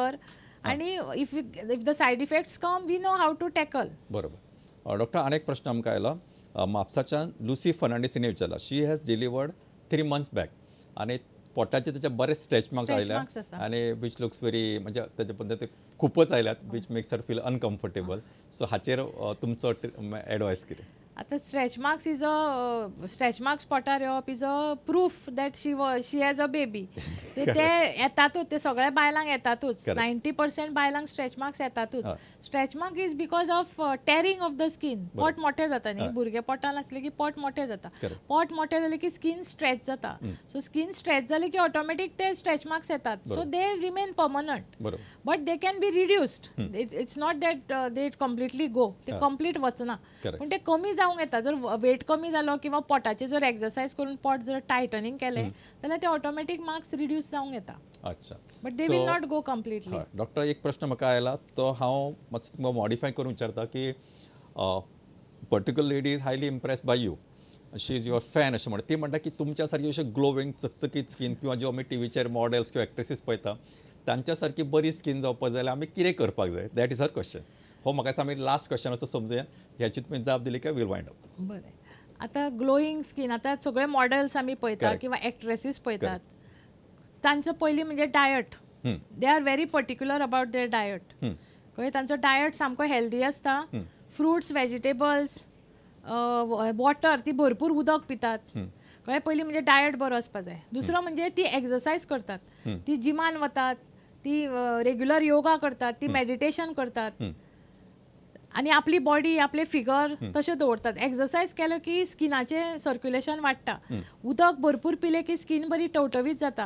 Speaker 3: आनी if the side effects come we know how to tackle.
Speaker 1: बरोबर. डॉक्टर आनी एक प्रश्न आमकां आयला म्हापसाच्यान लुसी फर्नांडीस हिणें विचारला. She has delivered 3 months back आनी पोटाचे ताचे बरे स्ट्रेच मार्क्स आयल्या आनी which looks very म्हणजे ताचे पद्दती खूपच आयल्यात, which makes her feel uncomfortable. So हाचेर तुमचो एडवायस कितें?
Speaker 3: आतां stretch marks is a stretch marks पोटार येवप is a proof that she has a baby. ते येतातूच, ते सगळ्या बायलांक येतातूच, 90% बायलांक स्ट्रेच मार्क्स येतातूच. Stretch mark is because of tearing of the skin. पोट मोठें जाता न्ही, भुरगें पोटान आसलें की पोट मोठें जाता, पोट मोठें जालें की स्कीन स्ट्रेच जाता. सो स्कीन स्ट्रेच जालें की ऑटोमॅटीक ते स्ट्रेच मार्क्स येतात. So they remain permanent, but they can be reduced. It's not that they completely go, ते कंप्लीट वचना, पूण ते कमी जावंक येता. जर वेट कमी जालो किंवा पोटाचे जर एक्सरसाइज करून पोट जर टायटनिंग केलें जाल्यार ते ऑटोमॅटीक मार्क्स रिड्यूस जावंक येता.
Speaker 1: अच्छा,
Speaker 3: but they will not go completely.
Speaker 1: Doctor एक प्रश्न म्हाका आयला तो हांव मातसो तुमकां मॉडिफाय करून विचारता की particular lady is highly impressed by you, she is your fan अशें म्हणटा. ती म्हणटा की तुमच्या सारकी अशें ग्लोवींग चकचकीत स्कीन किंवा ज्यो आमी टिवीचेर मॉडेल्स किंवा एक्ट्रेसीस पळयता तांच्या सारकी बरी स्कीन जावपाक जाय जाल्यार आमी कितें करपाक जाय? That is her question. हो म्हाका दिसता आमी लास्ट क्वेश्चन असो समजुया, ह्याची तुमी जाप दिली काय वील वायंड अप.
Speaker 3: बरें, आतां ग्लोईंग स्कीन आतां सगळे मॉडेल्स आमी पळयता किंवा एक्ट्रेसीस पळयतात, तांचो पयलीं म्हणजे diet. They are very particular about their diet. कळ्ळें, तांचो डायट सामको हेल्दी आसता. फ्रुट्स, वेजिटेबल्स, वॉटर, ती भरपूर उदक पितात. कळ्ळें, पयलीं म्हणजे डायट बरो आसपा जाय. दुसरो म्हणजे ती एक्सरसायज करतात, ती जिमान वतात, ती रेग्युलर योगा करतात, ती मेडिटेशन करतात आनी आपली बॉडी, आपले फिगर तशें दवरतात. एक्सरसायज केलो की स्किनाचें सर्क्युलेशन वाडटा, उदक भरपूर पिलें की स्कीन बरी टवटवीत जाता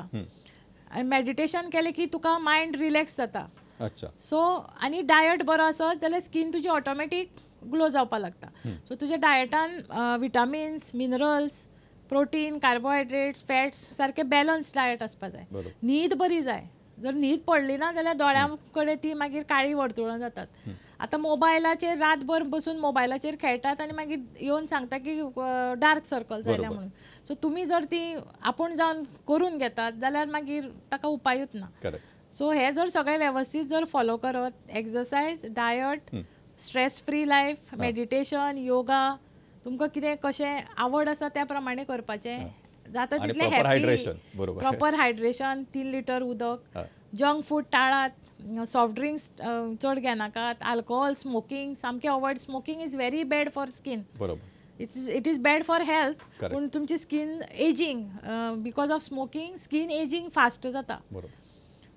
Speaker 3: आनी मेडिटेशन केलें की तुका मायंड रिलॅक्स जाता.
Speaker 1: अच्छा.
Speaker 3: सो आनी डायट बरो आसत जाल्यार स्कीन तुजी ऑटोमॅटीक ग्लो जावपाक लागता. सो तुज्या डायटान vitamins, minerals, protein, carbohydrates, fats सारके बॅलन्स डायट आसपा जाय. न्हीद बरी जाय. जर न्हीद पडली ना जाल्यार दोळ्यां कडेन ती मागीर काळी वर्तुळां जातात. आतां मोबायलाचेर रातभर बसून मोबायलाचेर खेळटात आनी मागीर येवन सांगता की डार्क सर्कल्स आयल्या म्हणून. सो तुमी जर ती आपूण जावन करून घेतात जाल्यार मागीर ताका उपायूच ना. सो हे जर सगळे वेवस्थीत जर फॉलो करत, exercise, diet, stress free life, meditation, yoga, तुमकां कितें कशें आवड आसा त्या प्रमाणे करपाचें जाता तितलें हॅपी, प्रॉपर हायड्रेशन, 3 लिटर उदक, जंक फूड टाळात, सॉफ्ट ड्रिंक्स चड घेनाकात, आल्कोहोल, स्मोकींग सामकें avoid. Smoking is very bad for skin. It is bad for health, पूण तुमची skin ageing because of smoking, skin ageing fast जाता.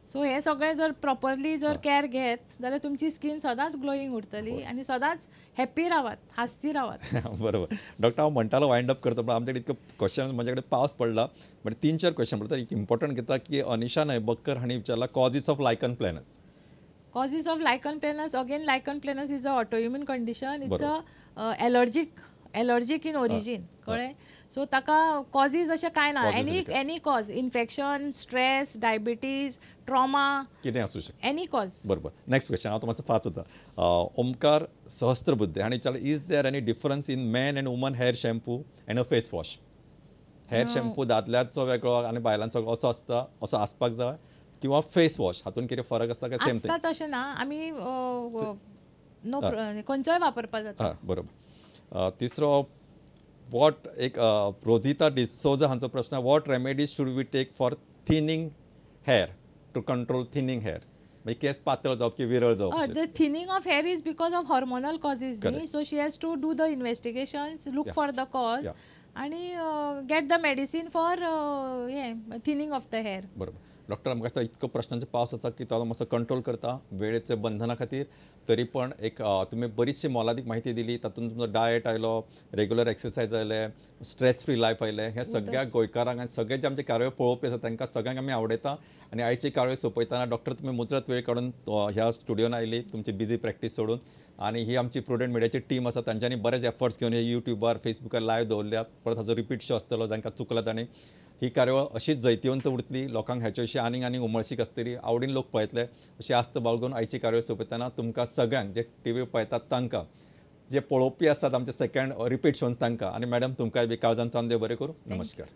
Speaker 3: सो हे सगळें जर properly जर कॅर घेत जाल्यार तुमची स्कीन सदांच ग्लोईंग उरतली आनी सदांच हॅप्पी रावात, हांसती रावात.
Speaker 1: बरोबर. डॉक्टर, हांव म्हणटालो वायंड अप करता, पण आमच्याकडे इतके क्वेश्चन, म्हजे कडेन पावस पडला, बट 3-4 क्वेश्चन पडटा. एक इम्पॉर्टंट घेता की अनिशा नायबक्कर हांणी विचारला causes of lichen planus.
Speaker 3: Causes of lichen planus, again lichen planus is a autoimmune condition. It's a allergic in origin. कळ्ळें? सो ताका कॉजीज अशें कांय ना. Any cause, infection, stress, diabetes, trauma,
Speaker 1: कितें आसूं शकता,
Speaker 3: एनी कॉज.
Speaker 1: बरोबर. नेक्स्ट क्वेश्चन हांव मातसो फास्ट वता. ओमकार सहस्त्रबुद्धे हांणी विचारलें, is there any difference in man and woman hair shampoo and a face wash? Hair shampoo दादल्याचो वेगळो आनी बायलांचो असो आसता, असो आसपाक जाय किंवा फेस वॉश हातून कितें फरक आसता काय सेम थिंग?
Speaker 3: आसता तशें ना, आमी नो खंयचोय वापरपाक जाता.
Speaker 1: बरोबर. तिसरो what एक रोजिता डिसोजा हांचो प्रश्न, what remedies should we take for thinning hair, to control thinning hair? म्हणजे केस पातळ जावप की विरळ जावप?
Speaker 3: The thinning of hair is because of hormonal causes न्ही, so she has to do the investigations, look for the cause आनी get the medicine for हें थिनींग of the hair.
Speaker 1: बरोबर. डॉक्टर, आमकां दिसता इतको प्रश्नांचो पावस आसा की तो मातसो कंट्रोल करता वेळेचे बंधना खातीर, तरी पण एक तुमी बरीचशी मोलादीक माहिती दिली. तातूंत तुमचो डायट आयलो, रेगुलर एक्सरसायज आयले, स्ट्रेस फ्री लायफ आयलें. हें सगळ्या गोंयकारांक आनी सगळे जे आमचे कार्य पळोवपी आसा तांकां सगळ्यांक आमी आवडयता. आनी आयची कार्य सोंपयतना डॉक्टर तुमी मुजरत वेळ काडून ह्या स्टुडियोन आयली, तुमची बिजी प्रॅक्टीस सोडून, आनी ही आमची प्रुडंट मिडियाची टीम आसा तांच्यांनी बरेच एफर्ट्स घेवन हे युट्यूबार, फेसबुकार लायव्ह दवरल्या. परत हाचो रिपीट शो आसतलो जांकां चुकला तांणी. ही कार्यावळ अशीच जैतिवंत उरतली, लोकांक हाचे विशीं आनीक आनीक उमळशीक आसतली, आवडीन लोक पळयतले अशी आस्त बाळगून आयची कार्यावळ सोंपयतना तुमकां सगळ्यांक जे टी व्ही पळयतात तांकां, जे पळोवपी आसात आमचे सेकंड रिपीट शोन तांकां, आनी मॅडम तुमकांय बी काळजान सावन देव बरें करूं. नमस्कार.